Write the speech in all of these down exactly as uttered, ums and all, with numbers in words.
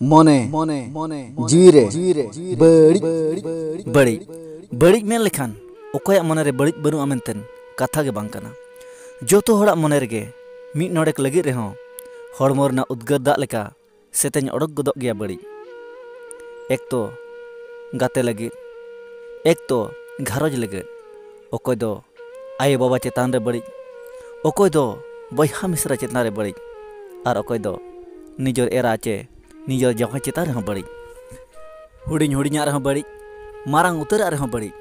ᱢᱚᱱᱮ ᱡᱤᱣᱤ ᱨᱮ ᱵᱟᱹᱲᱤᱡ᱾ ᱵᱟᱹᱲᱤᱡ᱾ ᱵᱟᱹᱲᱤᱡ ᱢᱮᱱ ᱞᱮᱠᱷᱟᱱ ᱚᱠᱚᱭᱟᱜ ᱢᱚᱱᱮ ᱨᱮ ᱵᱟᱹᱲᱤᱡ ᱵᱟᱹᱱᱩᱜᱼᱟ ᱢᱮᱱᱛᱮ ᱠᱟᱛᱷᱟ ᱜᱮ ᱵᱟᱝ ᱠᱟᱱᱟ᱾ ᱡᱚᱛᱚ ᱦᱚᱲᱟᱜ ᱢᱚᱱᱮ ᱨᱮᱜᱮ ᱢᱤᱫ ᱰᱚᱸᱰᱮᱠ ᱞᱟᱹᱜᱤᱫ ᱨᱮᱦᱚᱸ ᱦᱚᱲᱢᱚ ᱨᱮᱱᱟᱜ ᱩᱫᱽᱜᱟᱹᱨ ᱫᱟᱜ ᱞᱮᱠᱟ ᱥᱮᱛᱮᱧ ᱚᱰᱚᱠ ᱜᱚᱫᱚᱜ ᱜᱮᱭᱟ ᱵᱟᱹᱲᱤᱡ᱾ ᱮᱠ ᱛᱚ ᱜᱟᱛᱮ ᱞᱟᱹᱜᱤᱫ, ᱮᱠ ᱛᱚ ᱜᱷᱟᱨᱚᱸᱡᱽ ᱞᱟᱹᱜᱤᱫ, ᱚᱠᱚᱭ ᱫᱚ ᱟᱭᱳᱼᱵᱟᱵᱟ ᱪᱮᱛᱟᱱ ᱨᱮ ᱵᱟᱹᱲᱤᱡ, ᱚᱠᱚᱭ ᱫᱚ ᱵᱚᱭᱦᱟ ᱢᱤᱥᱨᱟ ᱪᱮᱛᱟᱱ ᱨᱮ ᱵᱟᱹᱲᱤᱡ, ᱟᱨ ᱚᱠᱚᱭ ᱫᱚ ᱱᱤᱡᱮᱨ ᱮᱨᱟ ᱪᱮ ᱱᱤᱡᱮᱨ ᱡᱟᱶᱟᱭ ᱪᱮᱛᱟᱱ ᱨᱮᱦᱚᱸ ᱵᱟᱹᱲᱤᱡ᱾ ᱦᱩᱰᱤᱧ ᱦᱩᱰᱤᱧᱟᱜ ᱨᱮᱦᱚᱸ ᱵᱟᱹᱲᱤᱡ, ᱢᱟᱨᱟᱝ ᱩᱛᱟᱹᱨᱟᱜ ᱨᱮᱦᱚᱸ ᱵᱟᱹᱲᱤᱡ,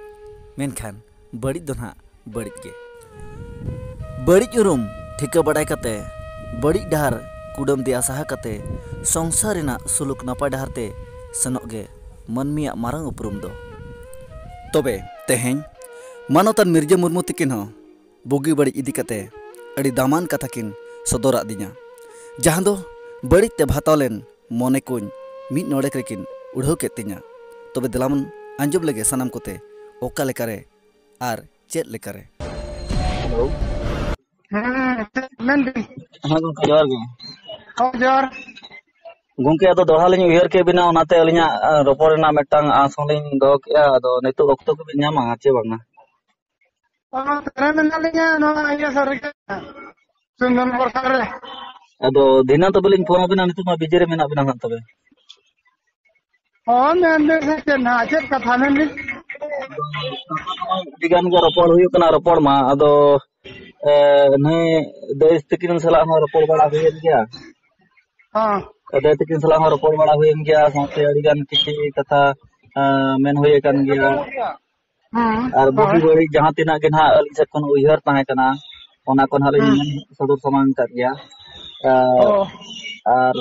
ᱢᱮᱱᱠᱷᱟᱱ ᱵᱟᱹᱲᱤᱡ ᱫᱚ ᱱᱟᱦᱟᱜ ᱵᱟᱹᱲᱤᱡ ᱜᱮ᱾ ᱵᱟᱹᱲᱤᱡ ᱩᱨᱩᱢ ᱴᱷᱤᱠᱟᱹ ᱵᱟᱰᱟᱭ ᱠᱟᱛᱮ, ᱵᱟᱹᱲᱤᱡ ᱰᱟᱦᱟᱨ ᱠᱩᱰᱟᱹᱢ ᱫᱮᱭᱟ ᱥᱟᱦᱟ ᱠᱟᱛᱮ, ᱥᱚᱝᱥᱟᱨ ᱨᱮᱱᱟᱜ ᱥᱩᱞᱩᱠ ᱱᱟᱯᱟᱭ ᱰᱟᱦᱟᱨ ᱛᱮ ᱥᱮᱱᱚᱜ ᱜᱮ ᱢᱟᱹᱱᱢᱤᱭᱟᱜ ᱢᱟᱨᱟᱝ ᱩᱯᱨᱩᱢ ᱫᱚ᱾ ᱛᱚᱵᱮ ᱛᱮᱦᱮᱧ ᱢᱟᱱᱚᱛᱟᱱ ᱢᱤᱨᱡᱟᱹ ᱢᱩᱨᱢᱩ ᱛᱤᱠᱤᱱ ᱦᱚᱸ ᱵᱩᱜᱤ ᱵᱟᱹᱲᱤᱡ ᱤᱫᱤ ᱠᱟᱛᱮ ᱟᱹᱰᱤ ᱫᱟᱢᱟᱱ ᱠᱟᱛᱷᱟ ᱠᱤᱱ ᱥᱚᱫᱚᱨᱟᱫ ᱫᱤᱧᱟ, ᱡᱟᱦᱟᱸ ᱫᱚ ᱵᱟᱹᱲᱤᱡ ᱛᱮ ᱵᱷᱟᱛᱟᱣ ᱞᱮᱱ ᱢᱚᱱᱮ ᱠᱚᱧ ᱢᱤᱫ ᱱᱚᱰᱮᱠ ᱨᱮᱠᱤᱱ ᱩᱰᱷᱟᱹᱣ ᱠᱮᱫ ᱛᱤᱧᱟ᱾ ᱛᱚᱵᱮ ᱫᱮᱞᱟ ᱵᱚᱱ ᱟᱸᱡᱚᱢ ᱞᱮᱜᱮ ᱥᱟᱱᱟᱢ ᱠᱚᱛᱮ ᱚᱠᱟ ᱞᱮᱠᱟᱨᱮ ᱟᱨ ᱪᱮᱫ ᱞᱮᱠᱟᱨᱮ᱾ ᱦᱮᱞᱳ᱾ ᱦᱮᱸ, ᱢᱮᱱ ᱵᱤᱱ᱾ ᱦᱮᱸ ᱜᱚᱝᱠᱮ, ᱡᱚᱦᱟᱨ ᱜᱮ᱾ ᱦᱳᱭ, ᱡᱚᱦᱟᱨ᱾ ᱜᱚᱝᱠᱮ, ᱟᱫᱚ ᱫᱚᱦᱲᱟ ᱞᱤᱧ ᱩᱭᱦᱟᱹᱨ ᱠᱮᱫ ᱵᱤᱱᱟ, ᱚᱱᱟᱛᱮ ᱟᱹᱞᱤᱧᱟᱜ, ᱟ, ᱨᱚᱯᱚᱲ ᱨᱮᱱᱟᱜ ᱢᱤᱫᱴᱟᱝ ᱟᱸᱥ ᱦᱚᱸᱞᱤᱧ ᱫᱚᱦᱚ ᱠᱮᱜᱼᱟ᱾ ᱟᱫᱚ ᱱᱤᱛᱚᱜ ᱚᱠᱛᱚ ᱠᱚᱵᱤᱱ ᱧᱟᱢᱟ ᱪᱮ ᱵᱟᱝᱟ? ᱚ, ᱛᱟᱦᱞᱮ ᱢᱮᱱᱟᱜ ᱞᱤᱧᱟ ᱱᱚᱣᱟ ᱤᱭᱟᱹ ᱥᱮᱫ ᱨᱮᱜᱮ, ᱪᱚᱱᱫᱚᱱ ᱱᱚᱜᱚᱨ ᱥᱮᱫ ᱨᱮ᱾ ᱟᱫᱚ ᱫᱷᱤᱱᱟᱹᱱ ᱛᱚᱵᱮ ᱞᱤᱧ ᱯᱷᱳᱱ ᱟᱵᱤᱱᱟ, ᱱᱤᱛᱚᱜ ᱢᱟ ᱵᱤᱡᱤ ᱨᱮ ᱢᱮᱱᱟᱜ ᱵᱤᱱᱟ ᱦᱟᱸᱜ ᱛᱚᱵᱮ᱾ ᱦᱚᱸ, ᱢᱮᱱ ᱵᱤᱱ ᱥᱮ ᱪᱮᱫ ᱱᱟᱦᱟᱜ, ᱪᱮᱫ ᱠᱟᱛᱷᱟ ᱢᱮᱱ ᱵᱤᱱ? ᱟᱹᱰᱤ ᱜᱟᱱ ᱜᱮ ᱨᱚᱯᱚᱲ ᱦᱩᱭᱩᱜ ᱠᱟᱱᱟ, ᱨᱚᱯᱚᱲ ᱢᱟ᱾ ᱟᱫᱚ, ᱮ, ᱱᱩᱭ ᱫᱟᱹᱭ ᱛᱟᱹᱠᱤᱱ ᱥᱟᱞᱟᱜ ᱦᱚᱸ ᱨᱚᱯᱚᱲ ᱵᱟᱲᱟ ᱦᱩᱭᱮᱱ ᱜᱮᱭᱟ᱾ ᱦᱚᱸ᱾ ᱫᱟᱹᱭ ᱛᱟᱹᱠᱤᱱ ᱥᱟᱞᱟᱜ ᱦᱚᱸ ᱨᱚᱯᱚᱲ ᱵᱟᱲᱟ ᱦᱩᱭᱮᱱ ᱜᱮᱭᱟ, ᱥᱟᱶᱛᱮ ᱟᱹᱰᱤ ᱜᱟᱱ ᱠᱤᱪᱷᱩ ᱠᱟᱛᱷᱟ, ᱮ, ᱢᱮᱱ ᱦᱩᱭ ᱟᱠᱟᱱ ᱜᱮᱭᱟ᱾ ᱦᱮᱸ, ᱟᱨ ᱵᱩᱜᱤ ᱦᱳᱭ᱾ ᱵᱟᱹᱲᱤᱡ ᱡᱟᱦᱟᱸ ᱛᱤᱱᱟᱹᱜ ᱜᱮ ᱱᱟᱦᱟᱜ ᱟᱹᱞᱤᱧ ᱥᱮᱫ ᱠᱷᱚᱱ ᱩᱭᱦᱟᱹᱨ ᱛᱟᱦᱮᱸ ᱠᱟᱱᱟ, ᱚᱱᱟ ᱠᱚ ᱱᱟᱦᱟᱜ ᱞᱤᱧ ᱦᱮᱸ᱾ ᱢᱮᱱ ᱥᱚᱫᱚᱨ ᱥᱟᱢᱟᱝ ᱟᱠᱟᱫ ᱜᱮᱭᱟ᱾ ᱮ, ᱚ᱾ ᱟᱨ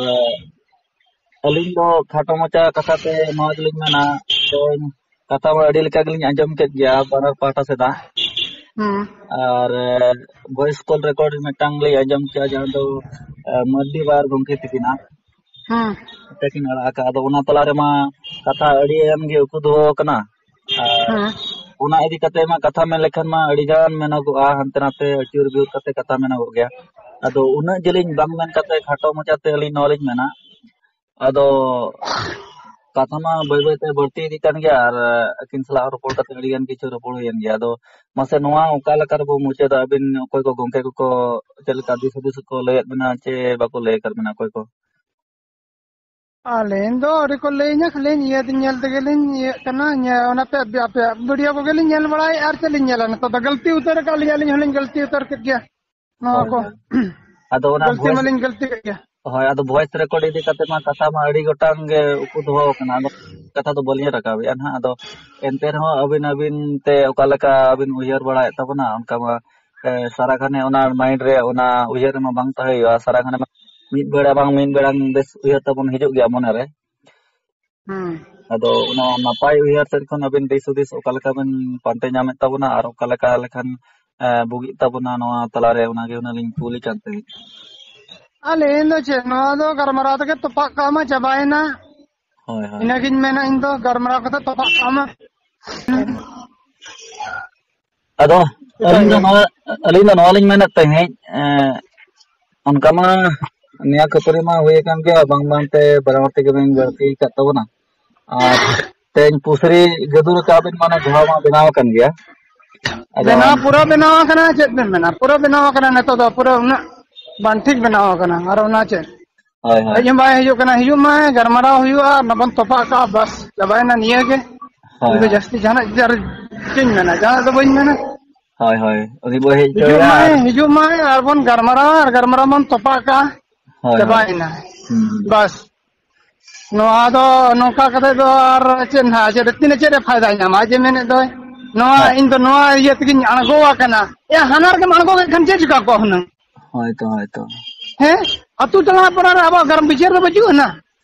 ᱟᱹᱞᱤᱧ ᱫᱚ ᱠᱷᱟᱴᱚ ᱢᱟᱪᱷᱟ ᱠᱟᱛᱷᱟ ᱛᱮ ᱱᱚᱣᱟ ᱜᱮᱞᱤᱧ ᱢᱮᱱᱟ, ᱛᱮᱦᱮᱧ ᱠᱟᱛᱷᱟ ᱢᱟ ᱟᱹᱰᱤ ᱞᱮᱠᱟ ᱜᱮᱞᱤᱧ ᱟᱸᱡᱚᱢ ᱠᱮᱫ ᱜᱮᱭᱟ ᱵᱟᱱᱟᱨ ᱯᱟᱦᱴᱟ ᱥᱮᱫᱟᱜ᱾ ᱦᱩᱸ᱾ ᱟᱨ, ᱮ, voice call record ᱢᱤᱫᱴᱟᱝ ᱞᱤᱧ ᱟᱸᱡᱚᱢ ᱠᱮᱜᱼᱟ, ᱡᱟᱦᱟᱸ ᱫᱚ, ᱮ, ᱢᱟᱹᱨᱰᱤ ᱵᱟᱨ ᱜᱚᱢᱠᱮ ᱛᱤᱠᱤᱱᱟᱜ᱾ ᱦᱩᱸ᱾ ᱛᱟᱹᱠᱤᱱ ᱟᱲᱟᱜ ᱟᱠᱟᱫ᱾ ᱟᱫᱚ ᱚᱱᱟ ᱛᱟᱞᱟ ᱨᱮᱢᱟ ᱠᱟᱛᱷᱟ ᱟᱹᱰᱤ ᱜᱟᱱ ᱜᱮ ᱩᱠᱩ ᱫᱚᱦᱚ ᱟᱠᱟᱱᱟ᱾ ᱟᱨ ᱦᱩᱸ᱾ ᱚᱱᱟ ᱤᱫᱤ ᱠᱟᱛᱮ ᱢᱟ ᱠᱟᱛᱷᱟ ᱢᱮᱱ ᱞᱮᱠᱷᱟᱱ ᱢᱟ ᱟᱹᱰᱤ ᱜᱟᱱ ᱢᱮᱱᱚᱜᱚᱜᱼᱟ, ᱦᱟᱱᱛᱮ ᱱᱟᱛᱮ ᱟᱹᱪᱩᱨ ᱵᱤᱦᱩᱨ ᱠᱟᱛᱮ ᱠᱟᱛᱷᱟ ᱢᱮᱱᱚᱜᱚᱜ ᱜᱮᱭᱟ᱾ ᱟᱫᱚ ᱩᱱᱟᱹᱜ ᱡᱮᱞᱤᱧ ᱵᱟᱝ ᱢᱮᱱ ᱠᱟᱛᱮ ᱠᱷᱟᱴᱚ ᱢᱟᱪᱷᱟᱛᱮ ᱟᱹᱞᱤᱧ ᱱᱚᱣᱟ ᱞᱤᱧ ᱢᱮᱱᱟ, ᱟᱫᱚ ᱠᱟᱛᱷᱟ ᱢᱟ ᱵᱟᱹᱭ ᱵᱟᱹᱭ ᱛᱮ ᱵᱟᱹᱲᱛᱤ ᱤᱫᱤᱜ ᱠᱟᱱ ᱜᱮᱭᱟ, ᱟᱨ ᱟᱹᱠᱤᱱ ᱥᱟᱞᱟᱜ ᱨᱚᱯᱚᱲ ᱠᱟᱛᱮ ᱟᱹᱰᱤ ᱜᱟᱱ ᱠᱤᱪᱷᱩ ᱨᱚᱯᱚᱲ ᱦᱩᱭᱮᱱ ᱜᱮᱭᱟ᱾ ᱟᱫᱚ ᱢᱟᱥᱮ, ᱱᱚᱣᱟ ᱚᱠᱟ ᱞᱮᱠᱟ ᱨᱮᱵᱚ ᱢᱩᱪᱟᱹᱫᱟ? ᱟᱹᱵᱤᱱ ᱚᱠᱚᱭ ᱠᱚ ᱜᱚᱝᱠᱮ ᱠᱚᱠᱚ ᱪᱮᱫ ᱞᱮᱠᱟ ᱫᱤᱥ ᱦᱩᱫᱤᱥ ᱠᱚ ᱞᱟᱹᱭᱟᱫ ᱵᱮᱱᱟ ᱪᱮ ᱵᱟᱠᱚ ᱞᱟᱹᱭ ᱟᱠᱟᱫ ᱵᱮᱱᱟ ᱚᱠᱚᱭ ᱠᱚ? ᱟᱹᱞᱤᱧ ᱫᱚ ᱟᱹᱣᱨᱤ ᱠᱚ ᱞᱟᱹᱭᱟᱹᱧᱟ, ᱠᱷᱟᱹᱞᱤ ᱱᱤᱭᱟᱹ ᱫᱤᱱ ᱧᱮᱞ ᱛᱮᱜᱮ ᱞᱤᱧ ᱤᱭᱟᱹᱜ ᱠᱟᱱᱟ᱾ ᱱᱤᱭᱟᱹ ᱚᱱᱟ ᱯᱮ, ᱟᱯᱮᱭᱟᱜ ᱵᱷᱤᱰᱤᱭᱳ ᱠᱚᱜᱮ ᱞᱤᱧ ᱧᱮᱞ ᱵᱟᱲᱟᱭᱮᱫᱼᱟ, ᱟᱨ ᱪᱮᱫ ᱞᱤᱧ ᱧᱮᱞᱟ? ᱱᱤᱛᱚᱜ ᱫᱚ ᱜᱟᱹᱞᱛᱤ ᱩᱛᱟᱹᱨ ᱟᱠᱟᱫ ᱞᱤᱧ, ᱟᱹᱞᱤᱧ ᱦᱚᱸᱞᱤᱧ ᱜᱟᱹᱞᱛᱤ ᱩᱛᱟᱹᱨ ᱠᱮᱫ ᱜᱮᱭᱟ᱾ ᱱᱚᱣᱟ ᱦᱳᱭ, ᱠᱚ ᱦᱳᱭ᱾ ᱟᱫᱚ ᱚᱱᱟ ᱜᱟᱹᱞᱛᱤ ᱵᱷᱚᱭᱮᱥ ᱢᱟᱞᱤᱧ ᱜᱟᱹᱞᱛᱤ ᱠᱮᱫ ᱜᱮᱭᱟ᱾ ᱦᱳᱭ, ᱟᱫᱚ ᱵᱷᱚᱭᱮᱥ ᱨᱮᱠᱚᱨᱰ ᱤᱫᱤ ᱠᱟᱛᱮ ᱢᱟ ᱠᱟᱛᱷᱟ ᱢᱟ ᱟᱹᱰᱤ ᱜᱚᱴᱟᱝ ᱜᱮ ᱩᱠᱩ ᱫᱚᱦᱚ ᱟᱠᱟᱱᱟ᱾ ᱟᱫᱚ ᱠᱟᱛᱷᱟ ᱫᱚ ᱵᱟᱹᱞᱤᱧ ᱨᱟᱠᱟᱵᱮᱜᱼᱟ ᱱᱟᱦᱟᱜ᱾ ᱟᱫᱚ ᱮᱱᱛᱮ ᱨᱮᱦᱚᱸ ᱟᱹᱵᱤᱱ, ᱟᱹᱵᱤᱱ ᱛᱮ ᱚᱠᱟ ᱞᱮᱠᱟ ᱟᱹᱵᱤᱱ ᱩᱭᱦᱟᱹᱨ ᱵᱟᱲᱟᱭᱮᱫ ᱛᱟᱵᱚᱱᱟ, ᱚᱱᱠᱟ ᱢᱟ, ᱮ, ᱥᱟᱨᱟ ᱜᱷᱟᱱᱮ ᱚᱱᱟ ᱢᱟᱭᱤᱱᱰ ᱨᱮ, ᱚᱱᱟ ᱩᱭᱦᱟᱹᱨ ᱨᱮᱢᱟ ᱵᱟᱝ ᱛᱟᱦᱮᱸ ᱦᱩᱭᱩᱜᱼᱟ᱾ ᱥᱟᱨᱟ ᱜᱷᱟᱱᱮ ᱢᱟ ᱢᱤᱫ ᱵᱮᱲᱟ ᱵᱟᱝ ᱢᱤᱫ ᱵᱮᱲᱟ ᱵᱮᱥ ᱩᱭᱦᱟᱹᱨ ᱛᱟᱵᱚᱱ ᱦᱤᱡᱩᱜ ᱜᱮᱭᱟ ᱢᱚᱱᱮ ᱨᱮ᱾ ᱦᱩᱸ᱾ ᱟᱫᱚ ᱚᱱᱟ ᱱᱟᱯᱟᱭ ᱩᱭᱦᱟᱹᱨ ᱥᱮᱫ ᱠᱷᱚᱱ ᱟᱹᱵᱤᱱ ᱫᱤᱥ ᱦᱩᱫᱤᱥ ᱚᱠᱟ ᱞᱮᱠᱟ ᱵᱤᱱ ᱯᱟᱱᱛᱮ ᱧᱟᱢᱮᱫ ᱛᱟᱵᱚᱱᱟ ᱟᱨ ᱚᱠᱟ ᱞᱮᱠᱟ ᱞᱮᱠᱷᱟᱱ, ᱮ, ᱵᱩᱜᱤᱜ ᱛᱟᱵᱚᱱᱟ ᱱᱚᱣᱟ ᱛᱟᱞᱟᱨᱮ, ᱚᱱᱟᱜᱮ ᱦᱩᱱᱟᱹᱝ ᱞᱤᱧ ᱠᱩᱞᱤ ᱠᱟᱱ ᱛᱟᱦᱮᱸᱫ᱾ ᱟᱹᱞᱤᱧ ᱫᱚ ᱪᱮᱫ, ᱱᱚᱣᱟ ᱫᱚ ᱜᱟᱞᱢᱟᱨᱟᱣ ᱛᱮᱜᱮ ᱛᱚᱯᱟᱜ ᱠᱟᱜ ᱢᱟ, ᱪᱟᱵᱟᱭᱮᱱᱟ᱾ ᱦᱳᱭ, ᱦᱳᱭ᱾ ᱤᱱᱟᱹᱜᱤᱧ ᱢᱮᱱᱟ ᱤᱧ ᱫᱚ, ᱜᱟᱞᱢᱟᱨᱟᱣ ᱠᱟᱛᱮ ᱛᱚᱯᱟᱜ ᱠᱟᱜ ᱢᱟ᱾ ᱟᱫᱚ ᱟᱹᱞᱤᱧ ᱫᱚ ᱱᱚᱣᱟ, ᱟᱹᱞᱤᱧ ᱫᱚ ᱱᱚᱣᱟ ᱞᱤᱧ ᱢᱮᱱᱮᱫ ᱛᱟᱦᱮᱸᱫ, ᱮᱸ, ᱚᱱᱠᱟ ᱢᱟ ᱱᱤᱭᱟᱹ ᱠᱷᱟᱹᱯᱟᱹᱨᱤ ᱢᱟ ᱦᱩᱭ ᱟᱠᱟᱱ ᱜᱮᱭᱟ, ᱵᱟᱝ ᱵᱟᱝᱛᱮ ᱵᱟᱱᱟ ᱦᱚᱲ ᱛᱮᱜᱮ ᱵᱤᱱ ᱵᱟᱹᱲᱛᱤ ᱟᱠᱟᱫ ᱛᱟᱵᱚᱱᱟ᱾ ᱟᱨ ᱛᱮᱦᱮᱧ ᱯᱩᱥᱨᱤ ᱜᱟᱹᱫᱩᱨ ᱟᱠᱟᱫ ᱵᱤᱱ, ᱢᱟᱱᱮ ᱡᱷᱚᱲᱟ ᱢᱟ ᱵᱮᱱᱟᱣ ᱟᱠᱟᱱ ᱜᱮᱭᱟ᱾ ᱟᱫᱚ ᱵᱮᱱᱟᱣ, ᱯᱩᱨᱟᱹ ᱵᱮᱱᱟᱣ ᱟᱠᱟᱱᱟ, ᱪᱮᱫ ᱵᱮᱱ ᱢᱮᱱᱟ, ᱯᱩᱨᱟᱹ ᱵᱮᱱᱟᱣ ᱟᱠᱟᱱᱟ᱾ ᱱᱤᱛᱚᱜ ᱫᱚ ᱯᱩᱨᱟᱹ ᱩᱱᱟᱹᱜ ᱵᱟᱝ ᱴᱷᱤᱠ ᱵᱮᱱᱟᱣ ᱟᱠᱟᱱᱟ᱾ ᱟᱨ ᱚᱱᱟ ᱪᱮᱫ, ᱦᱳᱭ, ᱦᱳᱭ᱾ ᱦᱮᱡ ᱦᱚᱸ ᱵᱟᱭ ᱦᱤᱡᱩᱜ ᱠᱟᱱᱟ, ᱦᱤᱡᱩᱜ ᱢᱟᱭ, ᱜᱟᱞᱢᱟᱨᱟᱣ ᱦᱩᱭᱩᱜᱼᱟ, ᱟᱨ ᱵᱚᱱ ᱛᱚᱯᱟᱜ ᱠᱟᱜᱼᱟ, ᱵᱟᱥ, ᱪᱟᱵᱟᱭᱮᱱᱟ ᱱᱤᱭᱟᱹ ᱜᱮ᱾ ᱦᱳᱭ, ᱤᱧ ᱫᱚ ᱦᱳᱭ᱾ ᱡᱟᱹᱥᱛᱤ ᱡᱟᱦᱟᱱᱟᱜ ᱟᱨ ᱪᱮᱫ ᱤᱧ ᱢᱮᱱᱟ, ᱡᱟᱦᱟᱱᱟᱜ ᱫᱚ ᱵᱟᱹᱧ ᱢᱮᱱᱟ᱾ ᱦᱳᱭ, ᱦᱳᱭ, ᱩᱱᱤ ᱵᱚ ᱦᱮᱡ ᱦᱤᱡᱩᱜ ᱦᱚᱪᱚᱣᱟᱭᱟ ᱢᱟᱭ, ᱟᱨ ᱦᱤᱡᱩᱜ ᱢᱟᱭ, ᱟᱨ ᱵᱚᱱ ᱜᱟᱞᱢᱟᱨᱟᱣᱟ, ᱟᱨ ᱜᱟᱞᱢᱟᱨᱟᱣ ᱵᱚᱱ ᱛᱚᱯᱟᱜ ᱠᱟᱜᱼᱟ, ᱦᱳᱭ, ᱦᱳᱭ᱾ ᱪᱟᱵᱟᱭᱮᱱᱟ᱾ ᱦᱩᱸ, ᱦᱩᱸ᱾ ᱵᱟᱥ, ᱱᱚᱣᱟ ᱫᱚ ᱱᱚᱝᱠᱟ ᱠᱟᱛᱮ ᱫᱚ ᱟᱨ ᱪᱮᱫ ᱱᱟᱦᱟᱜ, ᱪᱮᱫ, ᱛᱤᱱᱟᱹᱜ, ᱪᱮᱫ ᱨᱮ ᱯᱷᱟᱭᱫᱟᱭ ᱧᱟᱢᱟ? ᱟᱡ ᱮ ᱢᱮᱱᱮᱫ ᱫᱚᱭ, ᱱᱚᱣᱟ, ᱦᱳᱭ᱾ ᱤᱧ ᱫᱚ ᱱᱚᱣᱟ ᱤᱭᱟᱹ ᱛᱮᱜᱮᱧ ᱟᱬᱜᱚ ᱟᱠᱟᱱᱟ᱾ ᱮ, ᱦᱟᱱᱟ ᱨᱮᱜᱮᱢ ᱟᱬᱜᱚ ᱠᱮᱫ ᱠᱷᱟᱱ ᱪᱮᱫ ᱪᱤᱠᱟ ᱠᱚᱜᱼᱟ ᱦᱩᱱᱟᱹᱝ? ᱦᱳᱭ ᱛᱚ, ᱦᱳᱭ ᱛᱚ᱾ ᱦᱮᱸ, ᱟᱹᱛᱩ ᱴᱚᱞᱟ ᱯᱟᱲᱟ ᱨᱮ ᱟᱵᱚᱣᱟᱜ ᱜᱟᱨ-, ᱵᱤᱪᱟᱹᱨ ᱫᱚ ᱵᱟᱹᱪᱩᱜ ᱟᱱᱟ᱾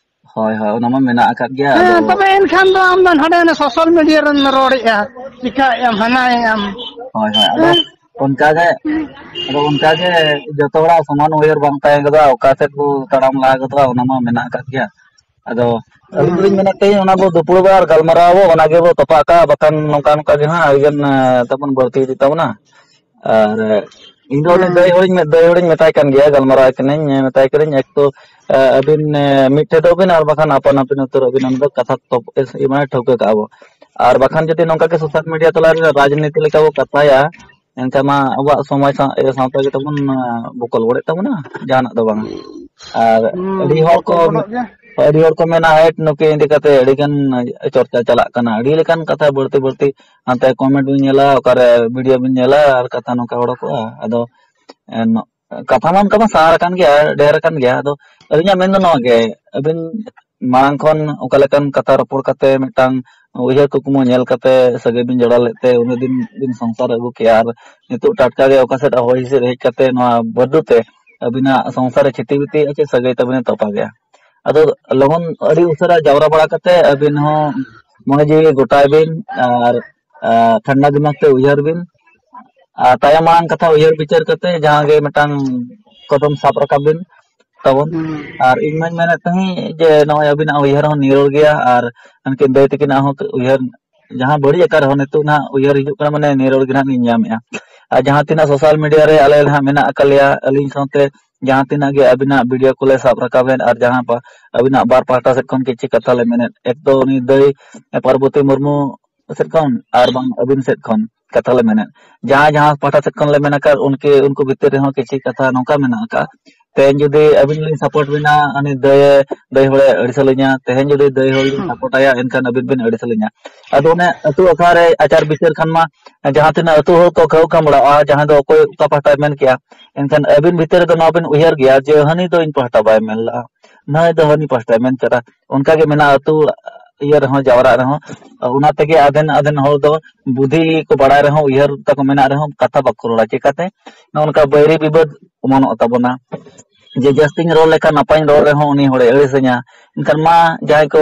ᱦᱳᱭ, ᱦᱳᱭ, ᱚᱱᱟ ᱢᱟ ᱢᱮᱱᱟᱜ ᱟᱠᱟᱫ ᱜᱮᱭᱟ, ᱦᱮᱸ, ᱟᱫᱚ ᱛᱚᱵᱮ ᱮᱱᱠᱷᱟᱱ ᱫᱚ ᱟᱢ ᱫᱚ ᱦᱟᱸᱰᱮ ᱚᱱᱮ ᱥᱳᱥᱟᱞ ᱢᱤᱰᱤᱭᱟ ᱨᱮᱢ ᱨᱚᱲᱮᱫᱼᱟ, ᱪᱤᱠᱟᱹᱭᱮᱫ ᱟᱢ, ᱦᱟᱱᱟᱭᱮᱫ ᱟᱢ᱾ ᱦᱳᱭ, ᱦᱳᱭ, ᱟᱫᱚ ᱦᱮᱸ? ᱚᱱᱠᱟ ᱜᱮ, ᱟᱫᱚ ᱚᱱᱠᱟ ᱜᱮ ᱡᱚᱛᱚ ᱦᱚᱲᱟᱜ ᱥᱚᱢᱟᱱ ᱩᱭᱦᱟᱹᱨ ᱵᱟᱝ ᱛᱟᱦᱮᱸ ᱜᱚᱫᱚᱜᱼᱟ, ᱚᱠᱟ ᱥᱮᱫ ᱵᱚ ᱛᱟᱲᱟᱢ ᱞᱟᱦᱟ ᱜᱚᱫᱚᱜᱼᱟ, ᱚᱱᱟ ᱢᱟ ᱢᱮᱱᱟᱜ ᱟᱠᱟᱫ ᱜᱮᱭᱟ᱾ ᱟᱫᱚ ᱟᱹᱞᱤᱧ ᱦᱩᱸ᱾ ᱫᱚᱞᱤᱧ ᱢᱮᱱᱮᱫ ᱛᱟᱦᱮᱸᱫ, ᱚᱱᱟ ᱵᱚ ᱫᱩᱯᱲᱩᱵᱟ ᱟᱨ ᱜᱟᱞᱢᱟᱨᱟᱣ ᱟᱵᱚ, ᱚᱱᱟ ᱜᱮᱵᱚ ᱛᱚᱯᱟᱜ ᱠᱟᱜᱼᱟ, ᱵᱟᱠᱷᱟᱱ ᱱᱚᱝᱠᱟ ᱱᱚᱝᱠᱟ ᱜᱮ ᱦᱟᱸᱜ ᱟᱹᱰᱤ ᱜᱟᱱ, ᱮᱸ, ᱛᱟᱵᱚᱱ ᱵᱟᱹᱲᱛᱤ ᱤᱫᱤᱜ ᱛᱟᱵᱚᱱᱟ᱾ ᱟᱨ, ᱮᱸ, ᱤᱧ ᱫᱚ ᱩᱱᱤ ᱦᱮᱸ᱾ ᱫᱟᱹᱭ ᱦᱚᱲᱤᱧ ᱢᱮ-, ᱫᱟᱹᱭ ᱦᱚᱲᱤᱧ ᱢᱮᱛᱟᱭ ᱠᱟᱱ ᱜᱮᱭᱟ, ᱜᱟᱞᱢᱟᱨᱟᱣ ᱠᱟᱹᱱᱟᱹᱧ, ᱢᱮᱛᱟᱭ ᱠᱟᱹᱱᱟᱹᱧ, ᱮᱠ ᱛᱚ, ᱮ, ᱟᱹᱵᱤᱱ, ᱮ, ᱢᱤᱫ ᱴᱷᱮᱡᱚᱜ ᱵᱤᱱ ᱟᱨ ᱵᱟᱠᱷᱟᱱ ᱟᱯᱟᱱ ᱟᱹᱯᱤᱱ ᱩᱛᱟᱹᱨᱚᱜ ᱵᱤᱱ, ᱚᱱᱟ ᱫᱚ ᱠᱟᱛᱷᱟ ᱛᱚ-, ᱮᱥ-, ᱢᱟᱱᱮ ᱴᱷᱟᱹᱣᱠᱟᱹ ᱠᱟᱜᱼᱟ ᱵᱚ᱾ ᱟᱨ ᱵᱟᱠᱷᱟᱱ ᱡᱩᱫᱤ ᱱᱚᱝᱠᱟ ᱜᱮ social media ᱛᱟᱞᱟ ᱨᱮ ᱨᱟᱡᱽᱱᱤᱛᱤ ᱞᱮᱠᱟ ᱵᱚ ᱠᱟᱛᱷᱟᱭᱟ, ᱮᱱᱠᱷᱟᱱ ᱢᱟ ᱟᱵᱚᱣᱟᱜ ᱥᱚᱢᱟᱡᱽ ᱥᱟᱶ-, ᱮ, ᱥᱟᱶᱛᱟ ᱜᱮ ᱛᱟᱵᱚᱱ, ᱮ, ᱵᱚᱠᱚᱞ ᱵᱚᱰᱮᱜ ᱛᱟᱵᱚᱱᱟ, ᱡᱟᱦᱟᱱᱟᱜ ᱫᱚ ᱵᱟᱝ᱾ ᱟᱨ ᱦᱩᱸ, ᱟᱹᱰᱤ ᱦᱚᱲ ᱠᱚ, ᱵᱚᱠᱚᱞ ᱵᱚᱰᱚᱜ ᱜᱮᱭᱟ᱾ ᱟᱹᱰᱤ ᱦᱚᱲ ᱠᱚ ᱢᱮᱱᱟ, "ᱦᱮᱴ, ᱱᱩᱠᱤᱱ ᱤᱫᱤ ᱠᱟᱛᱮ ᱟᱹᱰᱤ ᱜᱟᱱ ᱪᱚᱨᱪᱟ ᱪᱟᱞᱟᱜ ᱠᱟᱱᱟ, ᱟᱹᱰᱤ ᱞᱮᱠᱟᱱ ᱠᱟᱛᱷᱟ ᱵᱟᱹᱲᱛᱤ ᱵᱟᱹᱲᱛᱤ ᱦᱟᱱᱛᱮ comment ᱵᱤᱱ ᱧᱮᱞᱟ, ᱚᱠᱟᱨᱮ video ᱵᱤᱱ ᱧᱮᱞᱟ ᱟᱨ ᱠᱟᱛᱷᱟ ᱱᱚᱝᱠᱟ ᱚᱰᱚᱠᱚᱜᱼᱟ᱾" ᱟᱫᱚ, ᱮ, ᱱᱚ-, ᱠᱟᱛᱷᱟ ᱢᱟ ᱚᱱᱠᱟ ᱢᱟ ᱥᱟᱨ ᱟᱠᱟᱱ ᱜᱮᱭᱟ, ᱰᱷᱮᱨ ᱟᱠᱟᱱ ᱜᱮᱭᱟ᱾ ᱟᱫᱚ ᱟᱹᱞᱤᱧᱟᱜ ᱢᱮᱱ ᱫᱚ ᱱᱚᱣᱟ ᱜᱮ, ᱟᱹᱵᱤᱱ ᱢᱟᱲᱟᱝ ᱠᱷᱚᱱ ᱚᱠᱟ ᱞᱮᱠᱟᱱ ᱠᱟᱛᱷᱟ ᱨᱚᱯᱚᱲ ᱠᱟᱛᱮ ᱢᱤᱫᱴᱟᱝ ᱩᱭᱦᱟᱹᱨ ᱠᱩᱠᱢᱩ ᱧᱮᱞ ᱠᱟᱛᱮ ᱥᱟᱹᱜᱟᱹᱭ ᱵᱤᱱ ᱡᱚᱲᱟᱣ ᱞᱮᱫ ᱛᱮ ᱩᱱᱟᱹᱜ ᱫᱤᱱ ᱵᱤᱱ ᱥᱚᱝᱥᱟᱨ ᱟᱹᱜᱩ ᱠᱮᱜᱼᱟ, ᱟᱨ ᱱᱤᱛᱚᱜ ᱴᱟᱴᱠᱟ ᱜᱮ ᱚᱠᱟ ᱥᱮᱫ ᱦᱚᱭ ᱦᱤᱸᱥᱤᱫ ᱦᱮᱡ ᱠᱟᱛᱮ ᱱᱚᱣᱟ ᱵᱟᱹᱫᱩ ᱛᱮ ᱟᱹᱵᱤᱱᱟᱜ ᱥᱚᱝᱥᱟᱨ ᱮ ᱪᱷᱤᱛᱤ ᱵᱤᱛᱤᱭᱮᱫᱼᱟ ᱪᱮ ᱥᱟᱹᱜᱟᱹᱭ ᱛᱟᱹᱵᱤᱱ ᱮ ᱛᱚᱯᱟᱜᱮᱜᱼᱟ᱾ ᱟᱫᱚ ᱞᱚᱜᱚᱱ ᱟᱹᱰᱤ ᱩᱥᱟᱹᱨᱟ ᱡᱟᱣᱨᱟ ᱵᱟᱲᱟ ᱠᱟᱛᱮ ᱟᱹᱵᱤᱱ ᱦᱚᱸ ᱢᱚᱱᱮ ᱡᱤᱣᱤ ᱜᱚᱴᱟᱭ ᱵᱤᱱ ᱟᱨ, ᱟᱨ ᱴᱷᱟᱱᱰᱟ ᱫᱤᱢᱟᱜᱽ ᱛᱮ ᱩᱭᱦᱟᱹᱨ ᱵᱤᱱ᱾ ᱟᱨ ᱛᱟᱭᱚᱢ ᱢᱟᱲᱟᱝ ᱠᱟᱛᱷᱟ ᱩᱭᱦᱟᱹᱨ ᱵᱤᱪᱟᱹᱨ ᱠᱟᱛᱮ ᱡᱟᱦᱟᱸ ᱜᱮ ᱢᱤᱫᱴᱟᱝ ᱠᱚᱫᱚᱢ ᱥᱟᱵ ᱨᱟᱠᱟᱵ ᱵᱤᱱ ᱛᱟᱵᱚᱱ᱾ ᱦᱩᱸ᱾ ᱟᱨ ᱤᱧ ᱢᱟᱧ ᱢᱮᱱᱮᱫ ᱛᱟᱦᱮᱸᱫ ᱡᱮ ᱱᱚᱜᱼᱚᱭ ᱟᱹᱵᱤᱱᱟᱜ ᱩᱭᱦᱟᱹᱨ ᱦᱚᱸ ᱱᱤᱨᱚᱲ ᱜᱮᱭᱟ, ᱟᱨ ᱩᱱᱠᱤᱱ ᱫᱟᱹᱭ ᱛᱟᱹᱠᱤᱱᱟᱜ ᱦᱚᱸ ᱩᱭᱦᱟᱹᱨ, ᱡᱟᱦᱟᱸ ᱵᱟᱹᱲᱤᱡ ᱟᱠᱟᱱ ᱨᱮᱦᱚᱸ ᱱᱤᱛᱚᱜ ᱱᱟᱦᱟᱜ ᱩᱭᱦᱟᱹᱨ ᱦᱤᱡᱩᱜ ᱠᱟᱱᱟ, ᱢᱟᱱᱮ ᱱᱤᱨᱚᱲ ᱜᱮ ᱱᱟᱦᱟᱜ ᱞᱤᱧ ᱧᱟᱢᱮᱫᱼᱟ᱾ ᱟᱨ ᱡᱟᱦᱟᱸ ᱛᱤᱱᱟᱹᱜ social media ᱨᱮ ᱟᱞᱮ ᱱᱟᱦᱟᱜ ᱢᱮᱱᱟᱜ ᱟᱠᱟᱫ ᱞᱮᱭᱟ, ᱟᱹᱞᱤᱧ ᱥᱟᱶᱛᱮ ᱡᱟᱦᱟᱸ ᱛᱤᱱᱟᱹᱜ ᱜᱮ ᱟᱹᱵᱤᱱᱟᱜ video ᱠᱚᱞᱮ ᱥᱟᱵ ᱨᱟᱠᱟᱵᱮᱫ, ᱟᱨ ᱡᱟᱦᱟᱸ ᱯᱟ-, ᱟᱹᱵᱤᱱᱟᱜ ᱵᱟᱨ ᱯᱟᱦᱴᱟ ᱥᱮᱫ ᱠᱷᱚᱱ ᱠᱤᱪᱷᱩ ᱠᱟᱛᱷᱟ ᱞᱮ ᱢᱮᱱᱮᱫ, ᱮᱠ ᱫᱚ ᱩᱱᱤ ᱫᱟᱹᱭ ᱯᱟᱨᱵᱚᱛᱤ ᱢᱩᱨᱢᱩ ᱥᱮᱫ ᱠᱷᱚᱱ ᱟᱨ ᱵᱟᱝ ᱟᱹᱵᱤᱱ ᱥᱮᱫ ᱠᱷᱚᱱ ᱠᱟᱛᱷᱟ ᱞᱮ ᱢᱮᱱᱮᱫ, ᱡᱟᱦᱟᱸ ᱡᱟᱦᱟᱸ ᱯᱟᱦᱴᱟ ᱥᱮᱫ ᱠᱷᱚᱱ ᱞᱮ ᱢᱮᱱ ᱟᱠᱟᱫ, ᱩᱱᱠᱤ-, ᱩᱱᱠᱩ ᱵᱷᱤᱛᱤᱨ ᱨᱮᱦᱚᱸ ᱠᱤᱪᱷᱩ ᱠᱟᱛᱷᱟ ᱱᱚᱝᱠᱟ ᱢᱮᱱᱟᱜ ᱟᱠᱟᱫ, ᱛᱮᱦᱮᱧ ᱡᱩᱫᱤ ᱟᱹᱵᱤᱱ ᱞᱤᱧ support ᱵᱤᱱᱟ, ᱩᱱᱤ ᱫᱟᱹᱭ, ᱫᱟᱹᱭ ᱦᱚᱲᱮ ᱟᱹᱲᱤᱥ ᱟᱹᱞᱤᱧᱟ, ᱛᱮᱦᱮᱧ ᱡᱩᱫᱤ ᱫᱟᱹᱭ ᱦᱚᱲ ᱞᱤᱧ ᱦᱩᱸ᱾ support ᱟᱭᱟ, ᱮᱱᱠᱷᱟᱱ ᱟᱹᱵᱤᱱ ᱵᱤᱱ ᱟᱹᱲᱤᱥ ᱟᱹᱞᱤᱧᱟ᱾ ᱟᱫᱚ ᱚᱱᱮ ᱟᱹᱛᱩ ᱟᱠᱷᱲᱟ ᱨᱮ ᱟᱪᱟᱨ ᱵᱤᱪᱟᱹᱨ ᱠᱷᱟᱱ ᱢᱟ, ᱡᱟᱦᱟᱸ ᱛᱤᱱᱟᱹᱜ ᱟᱹᱛᱩ ᱦᱚᱲ ᱠᱚ ᱠᱷᱟᱹᱣ ᱠᱷᱟᱢᱲᱟᱜᱼᱟ, ᱡᱟᱦᱟᱸᱭ ᱫᱚ ᱚᱠᱚᱭ ᱚᱠᱟ ᱯᱟᱦᱴᱟᱭ ᱢᱮᱱ ᱠᱮᱜᱼᱟ, ᱮᱱᱠᱷᱟᱱ ᱟᱹᱵᱤᱱ ᱵᱷᱤᱛᱤᱨ ᱨᱮᱫᱚ ᱱᱚᱣᱟ ᱵᱤᱱ ᱩᱭᱦᱟᱹᱨ ᱜᱮᱭᱟ ᱡᱮ ᱦᱟᱹᱱᱤ ᱫᱚ ᱤᱧ ᱯᱟᱦᱴᱟ ᱵᱟᱭ ᱢᱮᱱ ᱞᱟᱜᱼᱟ, ᱱᱩᱭ ᱫᱚ ᱦᱟᱹᱱᱤ ᱯᱟᱦᱴᱟᱭ ᱢᱮᱱ ᱠᱟᱫᱟ᱾ ᱚᱱᱠᱟ ᱜᱮ ᱢᱮᱱᱟᱜᱼᱟ ᱟᱹᱛᱩ ᱤᱭᱟᱹ ᱨᱮᱦᱚᱸ, ᱡᱟᱣᱨᱟᱜ ᱨᱮᱦᱚᱸ᱾ ᱚᱱᱟ ᱛᱮᱜᱮ ᱟᱫᱷᱮᱱ ᱟᱫᱷᱮᱱ ᱦᱚᱲ ᱫᱚ ᱵᱩᱫᱷᱤ ᱠᱚ ᱵᱟᱲᱟᱭ ᱨᱮᱦᱚᱸ, ᱩᱭᱦᱟᱹᱨ ᱛᱟᱠᱚ ᱢᱮᱱᱟᱜ ᱨᱮᱦᱚᱸ ᱠᱟᱛᱷᱟ ᱵᱟᱠᱚ ᱨᱚᱲᱟ᱾ ᱪᱤᱠᱟᱹᱛᱮ? ᱱᱚᱜᱼᱚ ᱱᱚᱝᱠᱟ ᱵᱟᱹᱭᱨᱤ ᱵᱤᱵᱟᱹᱫ ᱚᱢᱚᱱᱚᱜ ᱛᱟᱵᱚᱱᱟ᱾ ᱡᱮ ᱡᱟᱹᱥᱛᱤᱧ ᱨᱚᱲ ᱞᱮᱠᱷᱟᱱ, ᱱᱟᱯᱟᱭᱤᱧ ᱨᱚᱲ ᱨᱮᱦᱚᱸ ᱩᱱᱤ ᱦᱚᱲᱮ ᱟᱹᱲᱤᱥᱟᱹᱧᱟ᱾ ᱮᱱᱠᱷᱟᱱ ᱢᱟ ᱡᱟᱦᱟᱸᱭ ᱠᱚ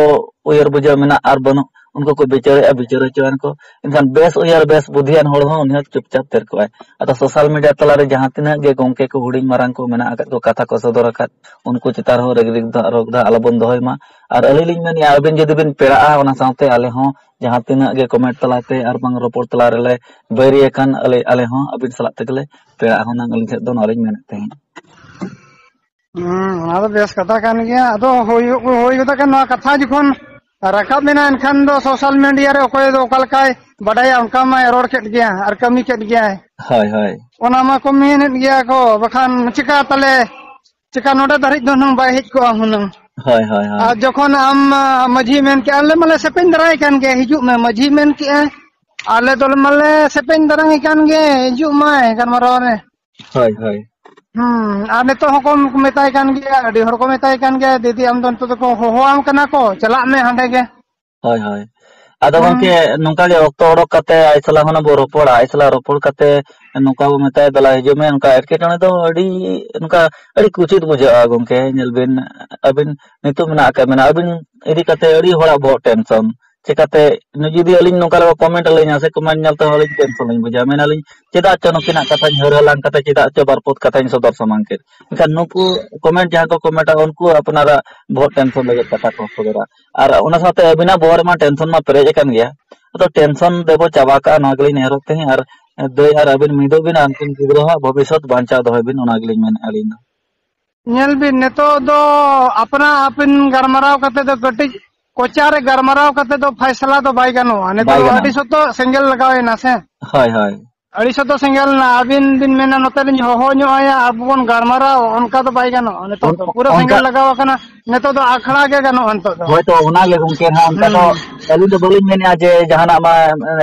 ᱩᱭᱦᱟᱹᱨ ᱵᱩᱡᱷᱟᱹᱣ ᱢᱮᱱᱟᱜ ᱟᱨ ᱵᱟᱹᱱᱩᱜ, ᱩᱱᱠᱩ ᱠᱚ ᱵᱤᱪᱟᱹᱨᱮᱜᱼᱟ, ᱵᱤᱪᱟᱹᱨ ᱦᱚᱪᱚᱣᱟᱱ ᱠᱚ᱾ ᱮᱱᱠᱷᱟᱱ ᱵᱮᱥ ᱩᱭᱦᱟᱹᱨ, ᱵᱮᱥ ᱵᱩᱫᱷᱤᱭᱟᱱ ᱦᱚᱲ ᱦᱚᱸ ᱩᱱᱤ ᱦᱚᱸ ᱪᱩᱯᱪᱟᱯ ᱛᱮᱨ ᱠᱚᱜᱼᱟᱭ᱾ ᱟᱫᱚ social media ᱛᱟᱞᱟᱨᱮ ᱡᱟᱦᱟᱸ ᱛᱤᱱᱟᱹᱜ ᱜᱮ ᱜᱚᱢᱠᱮ ᱠᱚ ᱦᱩᱰᱤᱧ ᱢᱟᱨᱟᱝ ᱠᱚ ᱢᱮᱱᱟᱜ ᱟᱠᱟᱫ ᱠᱚ, ᱠᱟᱛᱷᱟ ᱠᱚ ᱥᱚᱫᱚᱨ ᱟᱠᱟᱫ, ᱩᱱᱠᱩ ᱪᱮᱛᱟᱱ ᱨᱮᱦᱚᱸ ᱨᱮᱜᱽ ᱨᱮᱜᱽ ᱫᱚ ᱟᱨ ᱨᱳᱜᱽ ᱫᱚ ᱟᱞᱚᱵᱚᱱ ᱫᱚᱦᱚᱭ ᱢᱟ᱾ ᱟᱨ ᱟᱹᱞᱤᱧ ᱞᱤᱧ ᱢᱮᱱᱮᱫᱼᱟ, ᱟᱹᱵᱤᱱ ᱡᱩᱫᱤ ᱵᱤᱱ ᱯᱮᱲᱟᱜᱼᱟ, ᱚᱱᱟ ᱥᱟᱶᱛᱮ ᱟᱞᱮ ᱦᱚᱸ ᱡᱟᱦᱟᱸ ᱛᱤᱱᱟᱹᱜ ᱜᱮ comment ᱛᱟᱞᱟᱛᱮ ᱟᱨ ᱵᱟᱝ ᱨᱚᱯᱚᱲ ᱛᱟᱞᱟ ᱨᱮᱞᱮ ᱵᱟᱹᱭᱨᱤ ᱟᱠᱟᱱ, ᱟᱞᱮ, ᱟᱞᱮ ᱦᱚᱸ ᱟᱹᱵᱤᱱ ᱥᱟᱞᱟᱜ ᱛᱮᱜᱮᱞᱮ ᱯᱮᱲᱟᱜᱼᱟ ᱦᱩᱱᱟᱹᱝ, ᱟᱹᱞᱤᱧ ᱥᱮᱫ ᱫᱚ ᱱᱚᱣᱟ ᱞᱤᱧ ᱢᱮᱱᱮᱫ ᱛᱟᱦᱮᱸᱫ᱾ ᱦᱩᱸ, ᱚᱱᱟ ᱫᱚ ᱵᱮᱥ ᱠᱟᱛᱷᱟ ᱠᱟᱱ ᱜᱮᱭᱟ᱾ ᱟᱫᱚ ᱦᱩᱭᱩᱜ, ᱦᱩᱭ ᱜᱚᱫᱚᱜ ᱠᱟᱱ ᱱᱚᱣᱟ ᱠᱟᱛᱷᱟ ᱡᱚᱠᱷᱚᱱ ᱨᱟᱠᱟᱵ ᱮᱱᱟ, ᱮᱱᱠᱷᱟᱱ ᱫᱚ social media ᱨᱮ ᱚᱠᱚᱭ ᱫᱚ ᱚᱠᱟ ᱞᱮᱠᱟᱭ ᱵᱟᱰᱟᱭᱟ, ᱚᱱᱠᱟ ᱢᱟᱭ ᱨᱚᱲ ᱠᱮᱫ ᱜᱮᱭᱟ ᱟᱨ ᱠᱟᱹᱢᱤ ᱠᱮᱫ ᱜᱮᱭᱟᱭ᱾ ᱦᱳᱭ, ᱦᱳᱭ᱾ ᱚᱱᱟ ᱢᱟᱠᱚ ᱢᱮᱱᱮᱫ ᱜᱮᱭᱟ ᱠᱚ, ᱵᱟᱠᱷᱟᱱ ᱪᱮᱠᱟ ᱛᱟᱞᱮ, ᱪᱮᱠᱟ ᱱᱚᱰᱮ ᱫᱷᱟᱹᱨᱤᱡ ᱫᱚ ᱦᱩᱱᱟᱹᱝ ᱵᱟᱭ ᱦᱮᱡ ᱠᱚᱜᱼᱟ ᱦᱩᱱᱟᱹᱝ᱾ ᱦᱳᱭ, ᱦᱳᱭ, ᱦᱳᱭ᱾ ᱟᱨ ᱡᱚᱠᱷᱚᱱ ᱟᱢ, ᱟ, ᱢᱟᱹᱡᱷᱤ ᱢᱮᱱ ᱠᱮᱜᱼᱟ, ᱟᱞᱮ ᱢᱟᱞᱮ ᱥᱮᱯᱮᱧ ᱫᱟᱨᱟᱭ ᱠᱟᱱ ᱜᱮ, ᱦᱤᱡᱩᱜ ᱢᱮ, ᱢᱟᱹᱡᱷᱤ ᱢᱮᱱ ᱠᱮᱜᱼᱟ, ᱟᱞᱮ ᱫᱚᱞᱮ ᱢᱟᱞᱮ ᱥᱮᱯᱮᱧ ᱫᱟᱨᱟᱭ ᱠᱟᱱ ᱜᱮ, ᱦᱤᱡᱩᱜ ᱢᱟᱭ ᱜᱟᱞᱢᱟᱨᱟᱣ ᱨᱮ᱾ ᱦᱳᱭ, ᱦᱳᱭ᱾ ᱦᱩᱸ, ᱟᱨ ᱱᱤᱛᱚᱜ ᱦᱚᱸᱠᱚ ᱢᱮᱛᱟᱭ ᱠᱟᱱ ᱜᱮᱭᱟ, ᱟᱹᱰᱤ ᱦᱚᱲ ᱠᱚ ᱢᱮᱛᱟᱭ ᱠᱟᱱ ᱜᱮᱭᱟ, "ᱫᱤᱫᱤ, ᱟᱢ ᱫᱚ ᱱᱤᱛᱚᱜ ᱫᱚᱠᱚ ᱦᱚᱦᱚᱣᱟᱢ ᱠᱟᱱᱟ ᱠᱚ, ᱪᱟᱞᱟᱜ ᱢᱮ ᱦᱟᱸᱰᱮ ᱜᱮ᱾" ᱦᱳᱭ, ᱦᱳᱭ᱾ ᱟᱫᱚ ᱦᱩᱸ᱾ ᱜᱚᱝᱠᱮ, ᱱᱚᱝᱠᱟ ᱜᱮ ᱚᱠᱛᱚ ᱚᱰᱚᱠ ᱠᱟᱛᱮ ᱟᱡ ᱥᱟᱞᱟᱜ ᱦᱩᱱᱟᱹᱝ ᱵᱚ ᱨᱚᱯᱚᱲᱟ, ᱟᱡ ᱥᱟᱞᱟᱜ ᱨᱚᱯᱚᱲ ᱠᱟᱛᱮ ᱱᱚᱝᱠᱟ ᱵᱚ ᱢᱮᱛᱟᱭᱟ, "ᱫᱮᱞᱟ ᱦᱤᱡᱩᱜ ᱢᱮ", ᱱᱚᱝᱠᱟ ᱮᱴᱠᱮᱴᱚᱬᱮ ᱫᱚ ᱟᱹᱰᱤ, ᱱᱚᱝᱠᱟ ᱟᱹᱰᱤ ᱠᱩᱪᱤᱛ ᱵᱩᱡᱷᱟᱹᱜᱼᱟ ᱜᱚᱝᱠᱮ᱾ ᱧᱮᱞ ᱵᱤᱱ, ᱟᱹᱵᱤᱱ ᱱᱤᱛᱚᱜ ᱢᱮᱱᱟᱜ ᱟᱠᱟᱫ ᱵᱤᱱᱟ, ᱟᱹᱵᱤᱱ ᱤᱫᱤ ᱠᱟᱛᱮ ᱟᱹᱰᱤ ᱦᱚᱲᱟᱜ ᱵᱚᱦᱚᱜ tension᱾ ᱪᱮᱠᱟᱛᱮ ᱱᱩᱭ ᱡᱩᱫᱤ ᱟᱹᱞᱤᱧ ᱱᱚᱝᱠᱟ ᱞᱮᱠᱟ comment ᱟᱹᱞᱤᱧᱟ ᱥᱮ comment ᱧᱮᱞ ᱛᱮᱦᱚᱸ ᱟᱹᱞᱤᱧ tension ᱞᱤᱧ ᱵᱩᱡᱟ, ᱢᱮᱱᱟᱞᱤᱧ, "ᱪᱮᱫᱟᱜ ᱪᱚ ᱱᱩᱠᱤᱱᱟᱜ ᱠᱟᱛᱷᱟᱧ ᱦᱟᱹᱨ ᱦᱟᱞᱟᱝ ᱠᱟᱛᱮ ᱪᱮᱫᱟᱜ ᱪᱚ ᱵᱟᱨ ᱯᱚᱫ ᱠᱟᱛᱷᱟᱧ ᱥᱚᱫᱚᱨ ᱥᱟᱢᱟᱝ ᱠᱮᱫ?" ᱮᱱᱠᱷᱟᱱ ᱱᱩᱠᱩ comment ᱡᱟᱦᱟᱸ ᱠᱚ commentᱟ, ᱩᱱᱠᱩ ᱟᱯᱱᱟᱨᱟᱜ ᱵᱚᱦᱚᱜ tension ᱞᱟᱹᱜᱤᱫ ᱠᱟᱛᱷᱟ ᱠᱚ ᱥᱚᱫᱚᱨᱟ᱾ ᱟᱨ ᱚᱱᱟ ᱥᱟᱶᱛᱮ ᱟᱹᱵᱤᱱᱟᱜ ᱵᱚᱦᱚᱜ ᱨᱮᱢᱟ tension ᱢᱟ ᱯᱮᱨᱮᱡ ᱟᱠᱟᱱ ᱜᱮᱭᱟ᱾ ᱟᱫᱚ tension ᱫᱚᱵᱚ ᱪᱟᱵᱟ ᱠᱟᱜᱼᱟ, ᱱᱚᱣᱟ ᱜᱮᱞᱤᱧ ᱱᱮᱦᱚᱨᱚᱜ ᱛᱟᱦᱮᱸᱫ᱾ ᱟᱨ ᱫᱟᱹᱭ ᱟᱨ ᱟᱹᱵᱤᱱ ᱢᱤᱫᱚᱜ ᱵᱤᱱ ᱟᱨ ᱩᱱᱠᱤᱱ ᱜᱤᱫᱽᱨᱟᱹ ᱦᱚᱸ ᱵᱷᱚᱵᱤᱥᱥᱚᱛ ᱵᱟᱧᱪᱟᱣ ᱫᱚᱦᱚᱭ ᱵᱤᱱ, ᱚᱱᱟ ᱜᱮᱞᱤᱧ ᱢᱮᱱᱮᱫᱼᱟ ᱟᱹᱞᱤᱧ ᱫᱚ᱾ ᱧᱮᱞ ᱵᱤᱱ, ᱱᱤᱛᱚᱜ ᱫᱚ ᱟᱯᱱᱟ ᱟᱹᱯᱤᱱ ᱜᱟᱞᱢᱟᱨᱟᱣ ᱠᱟᱛᱮ ᱫᱚ ᱠᱟᱹᱴᱤᱡ ᱠᱚᱪᱟ ᱨᱮ ᱜᱟᱞᱢᱟᱨᱟᱣ ᱠᱟᱛᱮ ᱫᱚ ᱯᱷᱟᱭᱥᱟᱞᱟ ᱫᱚ ᱵᱟᱭ ᱜᱟᱱᱚᱜᱼᱟ᱾ ᱱᱤᱛᱚᱜ ᱵᱟᱭ ᱫᱚ ᱜᱟᱱᱚᱜᱼᱟ᱾ ᱟᱹᱰᱤ ᱥᱚᱛᱚ ᱥᱮᱸᱜᱮᱞ ᱞᱟᱜᱟᱣ ᱮᱱᱟ ᱥᱮ᱾ ᱦᱳᱭ, ᱦᱳᱭ᱾ ᱟᱹᱰᱤ ᱥᱚᱛᱚ ᱥᱮᱸᱜᱮᱞ ᱮᱱᱟ᱾ ᱟᱹᱵᱤᱱ ᱵᱤᱱ ᱢᱮᱱᱟ ᱱᱚᱛᱮ ᱞᱤᱧ ᱦᱚᱦᱚ ᱧᱚᱜ ᱟᱭᱟ, ᱟᱵᱚ ᱵᱚᱱ ᱜᱟᱞᱢᱟᱨᱟᱣ, ᱚᱱᱠᱟ ᱫᱚ ᱵᱟᱭ ᱜᱟᱱᱚᱜᱼᱟ᱾ ᱱᱤᱛᱚᱜ ᱚᱱ-, ᱫᱚ ᱯᱩᱨᱟᱹ ᱚᱱᱠᱟ ᱥᱮᱸᱜᱮᱞ ᱞᱟᱜᱟᱣ ᱟᱠᱟᱱᱟ᱾ ᱱᱤᱛᱚᱜ ᱫᱚ ᱟᱠᱷᱲᱟ ᱜᱮ ᱜᱟᱱᱚᱜᱼᱟ ᱱᱤᱛᱚᱜ ᱫᱚ᱾ ᱦᱳᱭ ᱛᱚ, ᱚᱱᱟ ᱜᱮ ᱜᱚᱝᱠᱮ ᱦᱟᱸᱜ, ᱚᱱᱠᱟ ᱫᱚ ᱦᱩᱸ᱾ ᱟᱹᱞᱤᱧ ᱫᱚ ᱵᱟᱹᱞᱤᱧ ᱢᱮᱱᱮᱫᱼᱟ ᱡᱮ ᱡᱟᱦᱟᱱᱟᱜ ᱢᱟ,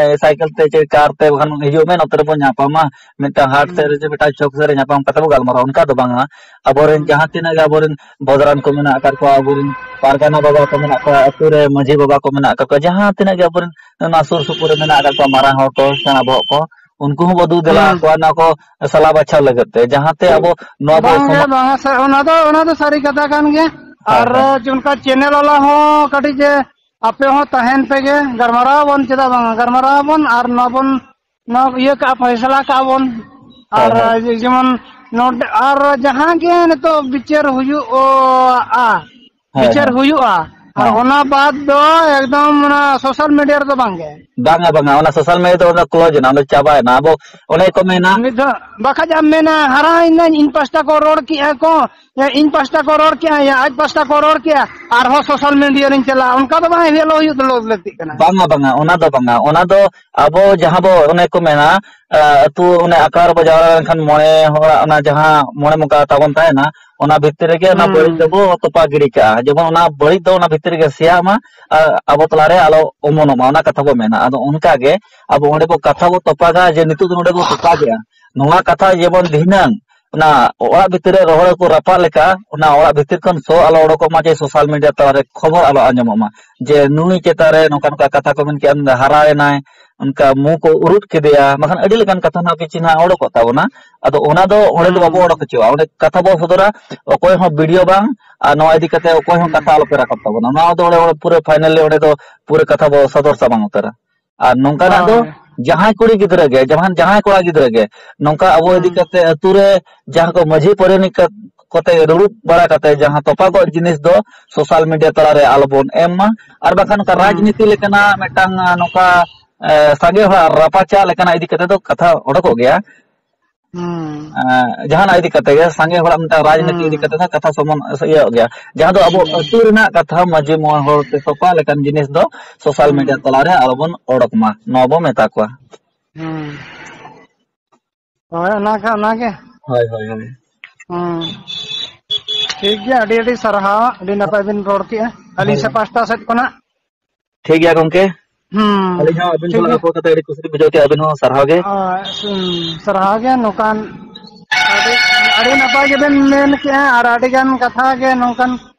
ᱮ, ᱥᱟᱭᱠᱮᱞ ᱛᱮ ᱪᱮ ᱠᱟᱨ ᱛᱮ ᱵᱟᱠᱷᱟᱱ ᱦᱤᱡᱩᱜ ᱢᱮ, ᱱᱚᱛᱮ ᱨᱮᱵᱚᱱ ᱧᱟᱯᱟᱢᱟ, ᱢᱤᱫᱴᱟᱝ ᱦᱟᱴ ᱥᱮᱫ ᱨᱮ ᱦᱩᱸ᱾ ᱪᱮ ᱢᱤᱫᱴᱟᱝ ᱪᱚᱠ ᱥᱮᱫ ᱨᱮ ᱧᱟᱯᱟᱢ ᱠᱟᱛᱮ ᱵᱚ ᱜᱟᱞᱢᱟᱨᱟᱣᱟ, ᱚᱱᱠᱟ ᱫᱚ ᱵᱟᱝᱟ᱾ ᱟᱵᱚᱨᱮᱱ ᱦᱩᱸ᱾ ᱡᱟᱦᱟᱸ ᱛᱤᱱᱟᱹᱜ ᱜᱮ ᱟᱵᱚᱨᱮᱱ ᱵᱚᱫᱽᱨᱟᱱ ᱠᱚ ᱢᱮᱱᱟᱜ ᱟᱠᱟᱫ ᱠᱚᱣᱟ, ᱟᱵᱚᱨᱮᱱ ᱯᱟᱨᱜᱟᱱᱟ ᱵᱟᱵᱟ ᱠᱚ ᱢᱮᱱᱟᱜ ᱠᱚᱣᱟ, ᱟᱹᱛᱩ ᱨᱮ ᱢᱟᱹᱡᱷᱤ ᱵᱟᱵᱟ ᱠᱚ ᱢᱮᱱᱟᱜ ᱟᱠᱟᱫ ᱠᱚᱣᱟ, ᱡᱟᱦᱟᱸ ᱛᱤᱱᱟᱹᱜ ᱜᱮ ᱟᱵᱚᱨᱮᱱ ᱚᱱᱟ ᱥᱩᱨ ᱥᱩᱯᱩᱨ ᱨᱮ ᱢᱮᱱᱟᱜ ᱟᱠᱟᱫ ᱠᱚᱣᱟ ᱢᱟᱨᱟᱝ ᱦᱚᱲ ᱠᱚ, ᱥᱮᱬᱟ ᱵᱚᱦᱚᱜ ᱠᱚ, ᱩᱱᱠᱩ ᱦᱚᱸ ᱵᱚ ᱫᱩ ᱫᱮᱞᱟ ᱦᱩᱸ᱾ ᱟᱠᱚᱣᱟ ᱱᱚᱣᱟ ᱠᱚ ᱥᱟᱞᱟ ᱵᱟᱪᱷᱟᱣ ᱞᱟᱹᱜᱤᱫ ᱛᱮ, ᱡᱟᱦᱟᱸᱛᱮ ᱟᱵᱚ ᱱᱚᱣᱟ ᱵᱚ ᱵᱟᱝ ᱜᱮ, ᱥᱚᱢᱟ- ᱵᱟᱝᱟ, ᱥᱟ-, ᱚᱱᱟ ᱫᱚ, ᱚᱱᱟ ᱫᱚ ᱥᱟᱹᱨᱤ ᱠᱟᱛᱷᱟ ᱠᱟᱱ ᱜᱮᱭᱟ᱾ ᱦᱳᱭ, ᱟᱨ ᱦᱳᱭ᱾ ᱡᱮ ᱚᱱᱠᱟ ᱪᱮᱱᱮᱞ ᱵᱟᱞᱟ ᱦᱚᱸ ᱠᱟᱹᱴᱤᱡ ᱮ ᱟᱯᱮ ᱦᱚᱸ ᱛᱟᱦᱮᱱ ᱯᱮᱜᱮ, ᱜᱟᱞᱢᱟᱨᱟᱣ ᱟᱵᱚᱱ, ᱪᱮᱫᱟᱜ ᱵᱟᱝ ᱜᱟᱞᱢᱟᱨᱟᱣ ᱟᱵᱚᱱ, ᱟᱨ ᱱᱚᱣᱟ ᱵᱚᱱ, ᱱᱚᱣᱟ ᱤᱭᱟᱹ ᱠᱟᱜᱼᱟ, ᱯᱷᱚᱭᱥᱟᱞᱟ ᱠᱟᱜᱼᱟ ᱵᱚᱱ᱾ ᱟᱨ ᱦᱳᱭ, ᱦᱳᱭ᱾ ᱡᱮᱢᱚᱱ ᱱᱚᱰᱮ ᱟᱨ ᱡᱟᱦᱟᱸ ᱜᱮ ᱱᱤᱛᱚᱜ ᱵᱤᱪᱟᱹᱨ ᱦᱩᱭᱩᱜᱼᱟ, ᱦᱳᱭ, ᱵᱤᱪᱟᱹᱨ ᱦᱳᱭ᱾ ᱦᱩᱭᱩᱜᱼᱟ, ᱟᱨ ᱦᱮᱸ᱾ ᱚᱱᱟ ᱵᱟᱫ ᱫᱚ ᱮᱠᱫᱚᱢ ᱚᱱᱟ ᱥᱳᱥᱟᱞ ᱢᱤᱰᱤᱭᱟ ᱨᱮᱫᱚ ᱵᱟᱝ ᱜᱮ᱾ ᱵᱟᱝᱟ, ᱵᱟᱝᱟ, ᱚᱱᱟ ᱥᱳᱥᱟᱞ ᱢᱤᱰᱤᱭᱟ ᱫᱚ ᱚᱱᱟ ᱠᱞᱳᱡᱽ ᱮᱱᱟ, ᱚᱸᱰᱮ ᱪᱟᱵᱟᱭᱮᱱᱟ᱾ ᱟᱵᱚ ᱚᱱᱮ ᱠᱚ ᱢᱮᱱᱟ, ᱢᱤᱫ ᱫᱷᱟᱣ ᱵᱟᱠᱷᱟᱡ ᱟᱢ ᱢᱮᱱᱟ, ᱦᱟᱨᱟᱭᱮᱱᱟᱹᱧ, ᱤᱧ ᱯᱟᱥᱴᱟ ᱠᱚ ᱨᱚᱲ ᱠᱮᱜᱼᱟ ᱠᱚ, ᱤᱧ ᱯᱟᱥᱴᱟ ᱠᱚ ᱨᱚᱲ ᱠᱮᱜᱼᱟ, ᱭᱟ, ᱟᱡ ᱯᱟᱥᱴᱟ ᱠᱚ ᱨᱚᱲ ᱠᱮᱜᱼᱟ, ᱟᱨᱦᱚᱸ ᱥᱳᱥᱟᱞ ᱢᱤᱰᱤᱭᱟ ᱨᱤᱧ ᱪᱟᱞᱟᱜᱼᱟ, ᱚᱱᱠᱟ ᱫᱚ ᱵᱟᱝ ᱦᱩᱭᱩᱜ ᱞᱟᱹᱠᱛᱤᱜ ᱠᱟᱱᱟ᱾ ᱵᱟᱝᱟ, ᱵᱟᱝᱟ, ᱚᱱᱟ ᱫᱚ ᱵᱟᱝᱟ, ᱚᱱᱟ ᱫᱚ ᱟᱵᱚ ᱡᱟᱦᱟᱸ ᱵᱚ ᱚᱱᱮ ᱠᱚ ᱢᱮᱱᱟ, ᱟ, ᱟᱹᱛᱩ ᱚᱱᱮ ᱟᱠᱷᱲᱟ ᱨᱮᱵᱚ ᱡᱟᱣᱨᱟ ᱞᱮᱱᱠᱷᱟᱱ ᱢᱚᱬᱮ ᱦᱚᱲᱟᱜ ᱚᱱᱟ ᱡᱟᱦᱟᱸ ᱢᱚᱬᱮ ᱢᱚᱠᱟ ᱛᱟᱵᱚᱱ ᱛᱟᱦᱮᱱᱟ, ᱚᱱᱟ ᱵᱷᱤᱛᱤᱨ ᱨᱮᱜᱮ ᱚᱱᱟ ᱵᱟᱹᱲᱤᱡ ᱦᱩᱸ᱾ ᱫᱚᱵᱚ ᱛᱚᱯᱟ ᱜᱤᱰᱤ ᱠᱟᱜᱼᱟ, ᱡᱮᱢᱚᱱ ᱚᱱᱟ ᱵᱟᱹᱲᱤᱡ ᱫᱚ ᱚᱱᱟ ᱵᱷᱤᱛᱤᱨ ᱨᱮᱜᱮ ᱥᱮᱭᱟᱜ ᱢᱟ ᱟᱨ ᱟᱵᱚ ᱛᱟᱞᱟᱨᱮ ᱟᱞᱚ ᱚᱢᱚᱱᱚᱜ ᱢᱟ, ᱚᱱᱟ ᱠᱟᱛᱷᱟ ᱵᱚ ᱢᱮᱱᱟ᱾ ᱟᱫᱚ ᱚᱱᱠᱟ ᱜᱮ ᱟᱵᱚ ᱚᱸᱰᱮ ᱵᱚ ᱠᱟᱛᱷᱟ ᱵᱚ ᱛᱚᱯᱟᱜᱟ ᱡᱮ ᱱᱤᱛᱚᱜ ᱫᱚ ᱱᱚᱰᱮ ᱵᱚ ᱛᱚᱯᱟᱜᱮᱜᱼᱟ, ᱱᱚᱣᱟ ᱠᱟᱛᱷᱟ ᱡᱮᱢᱚᱱ ᱫᱷᱤᱱᱟᱹᱝ ᱚᱱᱟ ᱚᱲᱟᱜ ᱵᱷᱤᱛᱤᱨ ᱨᱮ ᱨᱚᱦᱚᱲ ᱠᱚ ᱨᱟᱯᱟᱜ ᱞᱮᱠᱟ ᱚᱱᱟ ᱚᱲᱟᱜ ᱵᱷᱤᱛᱤᱨ ᱠᱷᱚᱱ ᱥᱚ ᱟᱞᱚ ᱚᱰᱚᱠᱚᱜ ᱢᱟ, ᱡᱮ ᱥᱳᱥᱟᱞ ᱢᱤᱰᱤᱭᱟ ᱛᱟᱞᱟᱨᱮ ᱠᱷᱚᱵᱚᱨ ᱟᱞᱚ ᱟᱸᱡᱚᱢᱚᱜ ᱢᱟ ᱡᱮ ᱱᱩᱭ ᱪᱮᱛᱟᱱ ᱨᱮ ᱱᱚᱝᱠᱟ ᱱᱚᱝᱠᱟ ᱠᱟᱛᱷᱟ ᱠᱚ ᱢᱮᱱ ᱠᱮᱜᱼᱟ, ᱦᱟᱨᱟᱭᱮᱱᱟᱭ, ᱚᱱᱠᱟ ᱢᱩ ᱠᱚ ᱩᱨᱩᱫ ᱠᱮᱫᱮᱭᱟ, ᱵᱟᱠᱷᱟᱱ ᱟᱹᱰᱤ ᱞᱮᱠᱟᱱ ᱠᱟᱛᱷᱟ ᱱᱟᱜ ᱠᱤᱪᱷᱩ ᱱᱟᱜ ᱚᱰᱚᱠᱚᱜ ᱛᱟᱵᱚᱱᱟ᱾ ᱟᱫᱚ ᱚᱱᱟ ᱫᱚ ᱚᱸᱰᱮ ᱫᱚ ᱵᱟᱵᱚ ᱦᱩᱸ᱾ ᱚᱰᱚᱠ ᱦᱚᱪᱚᱣᱟᱜᱼᱟ᱾ ᱚᱸᱰᱮ ᱠᱟᱛᱷᱟ ᱵᱚ ᱥᱚᱫᱚᱨᱟ, ᱚᱠᱚᱭ ᱦᱚᱸ ᱵᱷᱤᱰᱤᱭᱳ ᱵᱟᱝ, ᱟᱨ ᱱᱚᱣᱟ ᱤᱫᱤ ᱠᱟᱛᱮ ᱚᱠᱚᱭ ᱦᱚᱸ ᱦᱩᱸ᱾ ᱠᱟᱛᱷᱟ ᱟᱞᱚᱯᱮ ᱨᱟᱠᱟᱵ ᱛᱟᱵᱚᱱᱟ᱾ ᱱᱚᱣᱟ ᱫᱚ ᱚᱸᱰᱮ, ᱚᱸᱰᱮ ᱯᱩᱨᱟᱹ ᱯᱷᱟᱭᱱᱟᱞᱤ ᱚᱸᱰᱮ ᱫᱚ ᱯᱩᱨᱟᱹ ᱠᱟᱛᱷᱟ ᱵᱚ ᱥᱚᱫᱚᱨ ᱥᱟᱢᱟᱝ ᱩᱛᱟᱹᱨᱟ᱾ ᱟᱨ ᱱᱚᱝᱠᱟᱱᱟᱜ ᱫᱚ ᱦᱳᱭ᱾ ᱡᱟᱦᱟᱸᱭ ᱠᱩᱲᱤ ᱜᱤᱫᱽᱨᱟᱹ ᱜᱮ, ᱡᱟᱦᱟᱸ, ᱡᱟᱦᱟᱸᱭ ᱠᱚᱲᱟ ᱜᱤᱫᱽᱨᱟᱹ ᱜᱮ ᱱᱚᱝᱠᱟ ᱟᱵᱚ ᱤᱫᱤ ᱦᱩᱸ᱾ ᱠᱟᱛᱮ ᱟᱹᱛᱩ ᱨᱮ ᱡᱟᱦᱟᱸ ᱠᱚ ᱢᱟᱹᱡᱷᱤ ᱯᱟᱨᱟᱱᱤᱠ ᱠᱟ-, ᱠᱚᱛᱮ ᱫᱩᱲᱩᱵ ᱵᱟᱲᱟ ᱠᱟᱛᱮ ᱡᱟᱦᱟᱸ ᱛᱚᱯᱟᱜᱚᱜ ᱡᱤᱱᱤᱥ ᱫᱚ ᱥᱳᱥᱟᱞ ᱢᱤᱰᱤᱭᱟ ᱛᱟᱞᱟᱨᱮ ᱟᱞᱚᱵᱚᱱ ᱮᱢ ᱢᱟ᱾ ᱟᱨ ᱵᱟᱝᱠᱷᱟᱱ ᱱᱚᱝᱠᱟ ᱦᱩᱸ᱾ ᱨᱟᱡᱽᱱᱤᱛᱤ ᱞᱮᱠᱟᱱᱟᱜ ᱢᱤᱫᱴᱟᱝ, ᱟ, ᱱᱚᱝᱠᱟ, ᱮ, ᱥᱟᱸᱜᱮ ᱦᱚᱲᱟᱜ ᱨᱟᱯᱟᱪᱟᱜ ᱞᱮᱠᱟᱱᱟᱜ ᱤᱫᱤ ᱠᱟᱛᱮ ᱫᱚ ᱠᱟᱛᱷᱟ ᱚᱰᱚᱠᱚᱜ ᱜᱮᱭᱟ᱾ ᱦᱩᱸ᱾ ᱮ, ᱡᱟᱦᱟᱱᱟᱜ ᱤᱫᱤ ᱠᱟᱛᱮ ᱜᱮ, ᱥᱟᱸᱜᱮ ᱦᱚᱲᱟᱜ ᱢᱤᱫᱴᱟᱝ ᱨᱟᱡᱽᱱᱤᱛᱤ ᱤᱫᱤ ᱦᱩᱸ᱾ ᱠᱟᱛᱮ ᱦᱚᱸ ᱠᱟᱛᱷᱟ ᱥᱚᱢᱚᱱ ᱤᱭᱟᱹᱜ ᱜᱮᱭᱟ᱾ ᱡᱟᱦᱟᱸ ᱫᱚ ᱟᱵᱚ ᱦᱩᱸ᱾ ᱟᱹᱛᱩ ᱨᱮᱱᱟᱜ ᱠᱟᱛᱷᱟ ᱢᱟᱹᱡᱷᱤ ᱢᱚᱬᱮ ᱦᱚᱲ ᱛᱮ ᱛᱚᱯᱟ ᱞᱮᱠᱟᱱ ᱡᱤᱱᱤᱥ ᱫᱚ ᱥᱳᱥᱟᱞ ᱦᱩᱸ᱾ ᱢᱤᱰᱤᱭᱟ ᱛᱟᱞᱟᱨᱮ ᱟᱞᱚᱵᱚᱱ ᱚᱰᱚᱠ ᱢᱟ, ᱱᱚᱣᱟ ᱵᱚ ᱢᱮᱛᱟ ᱠᱚᱣᱟ᱾ ᱦᱩᱸ᱾ ᱦᱳᱭ, ᱚᱱᱟ ᱠᱷᱟᱱ ᱚᱱᱟᱜᱮ᱾ ᱦᱳᱭ, ᱦᱳᱭ, ᱦᱳᱭ᱾ ᱦᱩᱸ᱾ ᱴᱷᱤᱠ ᱜᱮᱭᱟ, ᱟᱹᱰᱤ ᱟᱹᱰᱤ ᱥᱟᱨᱦᱟᱣ, ᱟᱹᱰᱤ ᱱᱟᱯᱟᱭ ᱵᱤᱱ ᱨᱚᱲ ᱠᱮᱜᱼᱟ᱾ ᱟᱹᱞᱤᱧ ᱦᱳᱭ, ᱥᱮ ᱦᱳᱭ᱾ ᱯᱟᱥᱴᱟ ᱥᱮᱫ ᱠᱷᱚᱱᱟᱜ᱾ ᱴᱷᱤᱠ ᱜᱮᱭᱟ ᱜᱚᱝᱠᱮ᱾ ᱦᱩᱸ, ᱟᱹᱞᱤᱧ ᱦᱚᱸ ᱟᱹᱵᱤᱱ ᱴᱷᱤᱠ ᱥᱟᱞᱟᱜ ᱜᱮᱭᱟ᱾ ᱨᱚᱯᱚᱲ ᱠᱟᱛᱮ ᱟᱹᱰᱤ ᱠᱩᱥᱤ ᱞᱤᱧ ᱵᱩᱡᱷᱟᱹᱣ ᱠᱮᱫᱟ, ᱟᱹᱵᱤᱱ ᱦᱚᱸ ᱥᱟᱨᱦᱟᱣ ᱜᱮ᱾ ᱟᱨ, ᱦᱩᱸ, ᱥᱟᱨᱦᱟᱣ ᱜᱮ ᱱᱚᱝᱠᱟᱱ ᱟᱹᱰᱤ, ᱟᱹᱰᱤ ᱱᱟᱯᱟᱭ ᱜᱮᱵᱮᱱ ᱢᱮᱱ ᱠᱮᱜᱼᱟ ᱟᱨ ᱟᱹᱰᱤ ᱜᱟᱱ ᱠᱟᱛᱷᱟ ᱜᱮ ᱱᱚᱝᱠᱟᱱ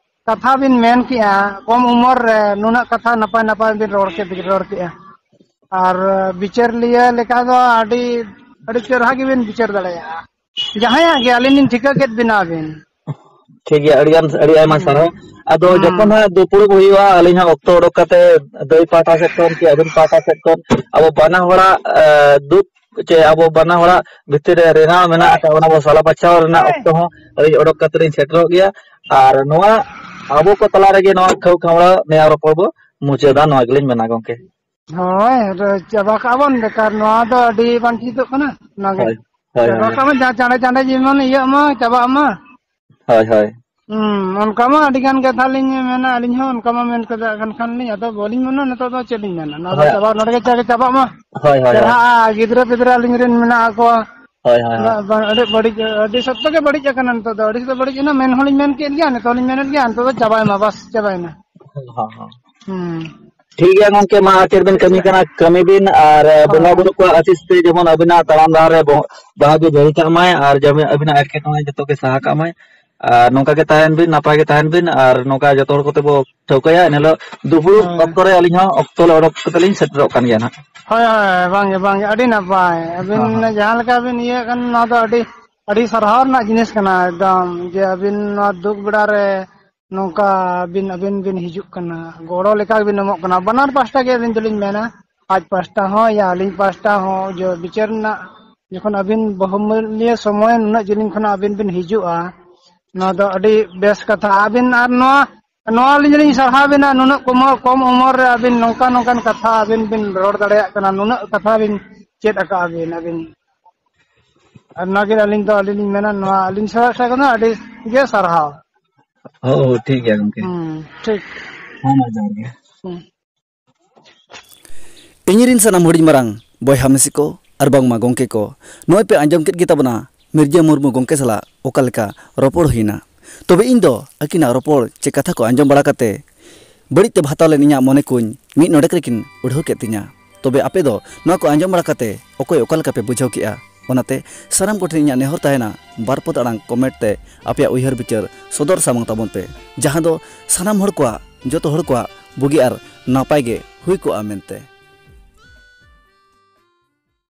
ᱠᱟᱛᱷᱟ ᱵᱤᱱ ᱢᱮᱱ ᱠᱮᱜᱼᱟ, ᱠᱚᱢ ᱩᱢᱮᱨ ᱨᱮ ᱱᱩᱱᱟᱹᱜ ᱠᱟᱛᱷᱟ ᱱᱟᱯᱟᱭ ᱱᱟᱯᱟᱭ ᱵᱤᱱ ᱨᱚᱲ ᱠᱮᱫ, ᱨᱚᱲ ᱠᱮᱜᱼᱟ᱾ ᱟᱨ ᱵᱤᱪᱟᱹᱨ ᱞᱤᱭᱟᱹ ᱞᱮᱠᱟ ᱫᱚ ᱟᱹᱰᱤ, ᱟᱹᱰᱤ ᱪᱮᱦᱨᱟ ᱜᱮᱵᱤᱱ ᱵᱤᱪᱟᱹᱨ ᱫᱟᱲᱮᱭᱟᱜᱼᱟ᱾ ᱡᱟᱦᱟᱸᱭᱟᱜ ᱜᱮ ᱟᱹᱞᱤᱧ ᱞᱤᱧ ᱴᱷᱤᱠᱟᱹ ᱠᱮᱫ ᱵᱤᱱᱟ ᱟᱹᱵᱤᱱ᱾ ᱴᱷᱤᱠ ᱜᱮᱭᱟ, ᱟᱹᱰᱤ ᱜᱟᱱ, ᱟᱹᱰᱤ ᱟᱭᱢᱟ ᱦᱩᱸ᱾ ᱥᱟᱨᱦᱟᱣ᱾ ᱟᱫᱚ ᱦᱩᱸ᱾ ᱡᱚᱠᱷᱚᱱ ᱦᱟᱸᱜ ᱫᱩᱯᱲᱩᱵ ᱦᱩᱭᱩᱜᱼᱟ, ᱟᱹᱞᱤᱧ ᱦᱚᱸ ᱚᱠᱛᱚ ᱚᱰᱚᱠ ᱠᱟᱛᱮ ᱫᱟᱹᱭ ᱯᱟᱦᱴᱟ ᱥᱮᱫ ᱠᱷᱚᱱ ᱠᱤ ᱟᱹᱵᱤᱱ ᱯᱟᱦᱴᱟ ᱥᱮᱫ ᱠᱷᱚᱱ ᱟᱵᱚ ᱵᱟᱱᱟ ᱦᱚᱲᱟᱜ, ᱮ, ᱫᱩᱠ ᱪᱮ ᱟᱵᱚ ᱵᱟᱱᱟ ᱦᱚᱲᱟᱜ ᱵᱷᱤᱛᱤᱨ ᱨᱮ ᱨᱮᱱᱟᱜ ᱢᱮᱱᱟᱜ ᱟᱠᱟᱫ, ᱚᱱᱟ ᱵᱚ ᱥᱟᱞᱟ ᱯᱟᱪᱷᱟᱣ ᱨᱮᱱᱟᱜ ᱚᱠᱛᱚ ᱦᱚᱸ ᱟᱹᱞᱤᱧ ᱚᱰᱚᱠ ᱠᱟᱛᱮ ᱞᱤᱧ ᱥᱮᱴᱮᱨᱚᱜ ᱜᱮᱭᱟ᱾ ᱟᱨ ᱱᱚᱣᱟ ᱟᱵᱚ ᱠᱚ ᱛᱟᱞᱟ ᱨᱮᱜᱮ ᱱᱚᱣᱟ ᱠᱷᱟᱹᱣ ᱠᱷᱟᱢᱲᱟᱣ ᱱᱮᱭᱟᱣ ᱨᱚᱯᱚᱲ ᱵᱚ ᱢᱩᱪᱟᱹᱫᱟ, ᱱᱚᱣᱟ ᱜᱮᱞᱤᱧ ᱢᱮᱱᱟ ᱜᱚᱝᱠᱮ᱾ ᱦᱳᱭ, ᱟᱫᱚ ᱪᱟᱵᱟ ᱠᱟᱜᱼᱟ ᱵᱚᱱ, ᱵᱮᱠᱟᱨ ᱱᱚᱣᱟ ᱫᱚ ᱟᱹᱰᱤ ᱵᱟᱝ ᱴᱷᱤᱠᱚᱜ ᱠᱟᱱᱟ᱾ ᱚᱱᱟᱜᱮ ᱦᱳᱭ, ᱦᱳᱭ, ᱪᱟᱵᱟ ᱦᱳᱭ᱾ ᱠᱟᱜ ᱢᱟ, ᱡᱟᱦᱟᱸ ᱪᱟᱸᱰᱮ ᱪᱟᱸᱰᱮ ᱡᱮᱢᱚᱱ ᱤᱭᱟᱹᱜ ᱢᱟ, ᱪᱟᱵᱟᱜ ᱢᱟ᱾ ᱦᱳᱭ, ᱦᱳᱭ᱾ ᱦᱩᱸ, ᱚᱱᱠᱟ ᱢᱟ ᱟᱹᱰᱤ ᱜᱟᱱ ᱠᱟᱛᱷᱟ ᱞᱤᱧ ᱢᱮᱱᱟ, ᱟᱹᱞᱤᱧ ᱦᱚᱸ ᱚᱱᱠᱟ ᱢᱟ ᱢᱮᱱ ᱠᱟᱫᱟ, ᱠᱷᱟᱱ ᱠᱷᱟᱱ ᱞᱤᱧ ᱟᱫᱚ ᱵᱟᱹᱞᱤᱧ ᱢᱮᱱᱟ, ᱱᱤᱛᱚᱜ ᱫᱚ ᱪᱮᱫ ᱞᱤᱧ ᱢᱮᱱᱟ, ᱱᱚᱣᱟ ᱫᱚ ᱦᱳᱭ᱾ ᱪᱟᱵᱟ, ᱱᱚᱰᱮ ᱜᱮ ᱪᱟᱵᱟ, ᱪᱟᱵᱟᱜ ᱢᱟ᱾ ᱦᱳᱭ, ᱦᱳᱭ, ᱦᱳᱭ᱾ ᱪᱮᱨᱦᱟ ᱜᱤᱫᱽᱨᱟᱹ ᱯᱤᱫᱽᱨᱟᱹ ᱟᱹᱞᱤᱧ ᱨᱮᱱ ᱢᱮᱱᱟᱜ ᱠᱚᱣᱟ᱾ ᱦᱳᱭ, ᱦᱳᱭ, ᱦᱳᱭ᱾ ᱵᱟ-, ᱵᱟ-, ᱟᱹᱰᱤ ᱵᱟᱹᱲᱤᱡ, ᱟᱹᱰᱤ ᱥᱚᱠᱛᱚ ᱜᱮ ᱵᱟᱹᱲᱤᱡ ᱟᱠᱟᱱᱟ ᱱᱤᱛᱚᱜ ᱫᱚ, ᱟᱹᱰᱤ ᱥᱚᱠᱛᱚ ᱵᱟᱹᱲᱤᱡ ᱮᱱᱟ, ᱢᱮᱱ ᱦᱚᱸᱞᱤᱧ ᱢᱮᱱ ᱠᱮᱫ ᱜᱮᱭᱟ, ᱱᱤᱛᱚᱜ ᱞᱤᱧ ᱢᱮᱱᱮᱫ ᱜᱮᱭᱟ, ᱱᱤᱛᱚᱜ ᱫᱚ ᱪᱟᱵᱟᱭ ᱢᱟ, ᱵᱟᱥ, ᱪᱟᱵᱟᱭᱮᱱᱟ᱾ ᱦᱚᱸ, ᱦᱚᱸ᱾ ᱦᱩᱸ᱾ ᱴᱷᱤᱠ ᱜᱮᱭᱟ ᱜᱚᱝᱠᱮ, ᱢᱟ ᱟᱨ ᱪᱮᱫ ᱵᱮᱱ ᱠᱟᱹᱢᱤ ᱠᱟᱱᱟ, ᱠᱟᱹᱢᱤ ᱵᱤᱱ, ᱟᱨ, ᱮ, ᱦᱳᱭ, ᱵᱚᱸᱜᱟ ᱦᱳᱭ᱾ ᱵᱩᱨᱩ ᱠᱚᱣᱟᱜ ᱟᱥᱤᱥ ᱛᱮ ᱡᱮᱢᱚᱱ ᱟᱹᱵᱤᱱᱟᱜ ᱛᱟᱲᱟᱢ ᱰᱟᱦᱟᱨ ᱨᱮ ᱵᱚ-, ᱵᱟᱦᱟ ᱜᱮ ᱡᱟᱹᱲᱤ ᱠᱟᱜ ᱢᱟᱭ, ᱟᱨ ᱡᱮᱢᱚᱱ ᱟᱹᱵᱤᱱᱟᱜ ᱮᱴᱠᱮᱴᱚᱬᱮ ᱡᱚᱛᱚ ᱜᱮ ᱥᱟᱦᱟ ᱠᱟᱜ ᱢᱟᱭ᱾ ᱟᱨ ᱱᱚᱝᱠᱟ ᱜᱮ ᱛᱟᱦᱮᱱ ᱵᱤᱱ, ᱱᱟᱯᱟᱭ ᱜᱮ ᱛᱟᱦᱮᱱ ᱵᱤᱱ, ᱟᱨ ᱱᱚᱝᱠᱟ ᱡᱚᱛᱚ ᱦᱚᱲ ᱠᱚᱛᱮ ᱵᱚ ᱴᱷᱟᱹᱣᱠᱟᱹᱭᱟ, ᱮᱱ ᱦᱤᱞᱳᱜ ᱫᱩᱯᱲᱩᱵ ᱦᱳᱭ᱾ ᱚᱠᱛᱚ ᱨᱮ ᱟᱹᱞᱤᱧ ᱦᱚᱸ ᱚᱠᱛᱚ ᱞᱮ ᱚᱰᱚᱠ ᱠᱟᱛᱮ ᱞᱤᱧ ᱥᱮᱴᱮᱨᱚᱜ ᱠᱟᱱ ᱜᱮᱭᱟ ᱱᱟᱦᱟᱜ᱾ ᱦᱳᱭ, ᱦᱳᱭ, ᱵᱟᱝᱜᱮ, ᱵᱟᱝᱜᱮ, ᱟᱹᱰᱤ ᱱᱟᱯᱟᱭ᱾ ᱟᱹᱵᱤᱱ ᱦᱚᱸ, ᱦᱚᱸ᱾ ᱡᱟᱦᱟᱸ ᱞᱮᱠᱟ ᱵᱤᱱ ᱤᱭᱟᱹᱜ ᱠᱟᱱ, ᱱᱚᱣᱟ ᱫᱚ ᱟᱹᱰᱤ, ᱟᱹᱰᱤ ᱥᱟᱨᱦᱟᱣ ᱨᱮᱱᱟᱜ ᱡᱤᱱᱤᱥ ᱠᱟᱱᱟ ᱮᱠᱫᱚᱢ, ᱡᱮ ᱟᱹᱵᱤᱱ ᱱᱚᱣᱟ ᱫᱩᱠ ᱵᱮᱲᱟ ᱨᱮ ᱱᱚᱝᱠᱟ ᱵᱤᱱ, ᱟᱹᱵᱤᱱ ᱵᱤᱱ ᱦᱤᱡᱩᱜ ᱠᱟᱱᱟ, ᱜᱚᱲᱚ ᱞᱮᱠᱟ ᱵᱤᱱ ᱮᱢᱚᱜ ᱠᱟᱱᱟ᱾ ᱵᱟᱱᱟᱨ ᱯᱟᱦᱴᱟ ᱜᱮ ᱟᱹᱞᱤᱧ ᱫᱚᱞᱤᱧ ᱢᱮᱱᱟ, ᱟᱡ ᱯᱟᱦᱴᱟ ᱦᱚᱸ ᱭᱟ ᱟᱹᱞᱤᱧ ᱯᱟᱦᱴᱟ ᱦᱚᱸ, ᱡᱮ ᱵᱤᱪᱟᱹᱨ ᱨᱮᱱᱟᱜ ᱡᱚᱠᱷᱚᱱ ᱟᱹᱵᱤᱱ ᱵᱚᱦᱩᱢᱩᱞᱤᱭᱟᱹ ᱥᱚᱢᱚᱭ ᱱᱩᱱᱟᱹᱜ ᱡᱤᱞᱤᱧ ᱠᱷᱚᱱᱟᱜ ᱟᱹᱵᱤᱱ ᱵᱤᱱ ᱦᱤᱡᱩᱜᱼᱟ, ᱱᱚᱣᱟ ᱫᱚ ᱟᱹᱰᱤ ᱵᱮᱥ ᱠᱟᱛᱷᱟ᱾ ᱟᱹᱵᱤᱱ ᱟᱨ ᱱᱚᱣᱟ, ᱱᱚᱣᱟ ᱟᱹᱞᱤᱧ ᱞᱤᱧ ᱥᱟᱨᱦᱟᱣ ᱵᱤᱱᱟ, ᱱᱩᱱᱟᱹᱜ ᱠᱚᱢ, ᱠᱚᱢ ᱩᱢᱚᱨ ᱨᱮ ᱟᱹᱵᱤᱱ ᱱᱚᱝᱠᱟ ᱱᱚᱝᱠᱟᱱ ᱠᱟᱛᱷᱟ ᱟᱹᱵᱤᱱ ᱵᱤᱱ ᱨᱚᱲ ᱫᱟᱲᱮᱭᱟᱜ ᱠᱟᱱᱟ, ᱱᱩᱱᱟᱹᱜ ᱠᱟᱛᱷᱟ ᱵᱤᱱ ᱪᱮᱫ ᱟᱠᱟᱫ ᱟᱹᱵᱤᱱ, ᱟᱹᱵᱤᱱ᱾ ᱟᱨ ᱱᱚᱣᱟ ᱜᱮ ᱟᱹᱞᱤᱧ ᱫᱚ, ᱟᱹᱞᱤᱧ ᱞᱤᱧ ᱢᱮᱱᱟ, ᱱᱚᱣᱟ ᱟᱹᱞᱤᱧ ᱥᱮᱫ ᱠᱷᱚᱱ ᱫᱚ ᱟᱹᱰᱤ ᱜᱮ ᱥᱟᱨᱦᱟᱣ᱾ ᱦᱳᱭ, ᱦᱳᱭ, ᱴᱷᱤᱠ ᱜᱮᱭᱟ ᱜᱚᱝᱠᱮ᱾ ᱦᱩᱸ, ᱴᱷᱤᱠ᱾ ᱦᱮᱸ, ᱢᱟ ᱡᱚᱦᱟᱨ ᱜᱮ᱾ ᱦᱩᱸ᱾ ᱤᱧᱨᱮᱱ ᱥᱟᱱᱟᱢ ᱦᱩᱰᱤᱧ ᱢᱟᱨᱟᱝ ᱵᱚᱭᱦᱟ ᱢᱤᱥᱤ ᱠᱚ ᱟᱨ ᱵᱟᱝᱢᱟ ᱜᱚᱢᱠᱮ ᱠᱚ, ᱱᱚᱜᱼᱚᱭ ᱯᱮ ᱟᱸᱡᱚᱢ ᱠᱮᱫ ᱜᱮ ᱛᱟᱵᱚᱱᱟ ᱢᱤᱨᱡᱟᱹ ᱢᱩᱨᱢᱩ ᱜᱚᱢᱠᱮ ᱥᱟᱞᱟᱜ ᱚᱠᱟ ᱞᱮᱠᱟ ᱨᱚᱯᱚᱲ ᱦᱩᱭᱱᱟ᱾ ᱛᱚᱵᱮ ᱤᱧ ᱫᱚ ᱟᱹᱠᱤᱱᱟᱜ ᱨᱚᱯᱚᱲ ᱪᱮ ᱠᱟᱛᱷᱟ ᱠᱚ ᱟᱸᱡᱚᱢ ᱵᱟᱲᱟ ᱠᱟᱛᱮ ᱵᱟᱹᱲᱤᱡ ᱛᱮ ᱵᱷᱟᱛᱟᱣ ᱞᱮᱱ ᱤᱧᱟᱹᱜ ᱢᱚᱱᱮ ᱠᱚᱧ ᱢᱤᱫ ᱱᱚᱰᱮᱠ ᱨᱮᱠᱤᱱ ᱩᱰᱷᱟᱹᱣ ᱠᱮᱫ ᱛᱤᱧᱟ᱾ ᱛᱚᱵᱮ ᱟᱯᱮ ᱫᱚ ᱱᱚᱣᱟ ᱠᱚ ᱟᱸᱡᱚᱢ ᱵᱟᱲᱟ ᱠᱟᱛᱮ ᱚᱠᱚᱭ ᱚᱠᱟ ᱞᱮᱠᱟ ᱯᱮ ᱵᱩᱡᱷᱟᱹᱣ ᱠᱮᱜᱼᱟ? ᱚᱱᱟᱛᱮ ᱥᱟᱱᱟᱢ ᱠᱚᱴᱷᱮᱱ ᱤᱧᱟᱹᱜ ᱱᱮᱦᱚᱨ ᱛᱟᱦᱮᱱᱟ, ᱵᱟᱨ ᱯᱚᱫ ᱟᱲᱟᱝ ᱠᱚᱢᱮᱱᱴ ᱛᱮ ᱟᱯᱮᱭᱟᱜ ᱩᱭᱦᱟᱹᱨ ᱵᱤᱪᱟᱹᱨ ᱥᱚᱫᱚᱨ ᱥᱟᱢᱟᱝ ᱛᱟᱵᱚᱱ ᱯᱮ, ᱡᱟᱦᱟᱸ ᱫᱚ ᱥᱟᱱᱟᱢ ᱦᱚᱲ ᱠᱚᱣᱟᱜ, ᱡᱚᱛᱚ ᱦᱚᱲ ᱠᱚᱣᱟᱜ ᱵᱩᱜᱤ ᱟᱨ ᱱᱟᱯᱟᱭ ᱜᱮ ᱦᱩᱭ ᱠᱚᱜᱼᱟ ᱢᱮᱱᱛᱮ᱾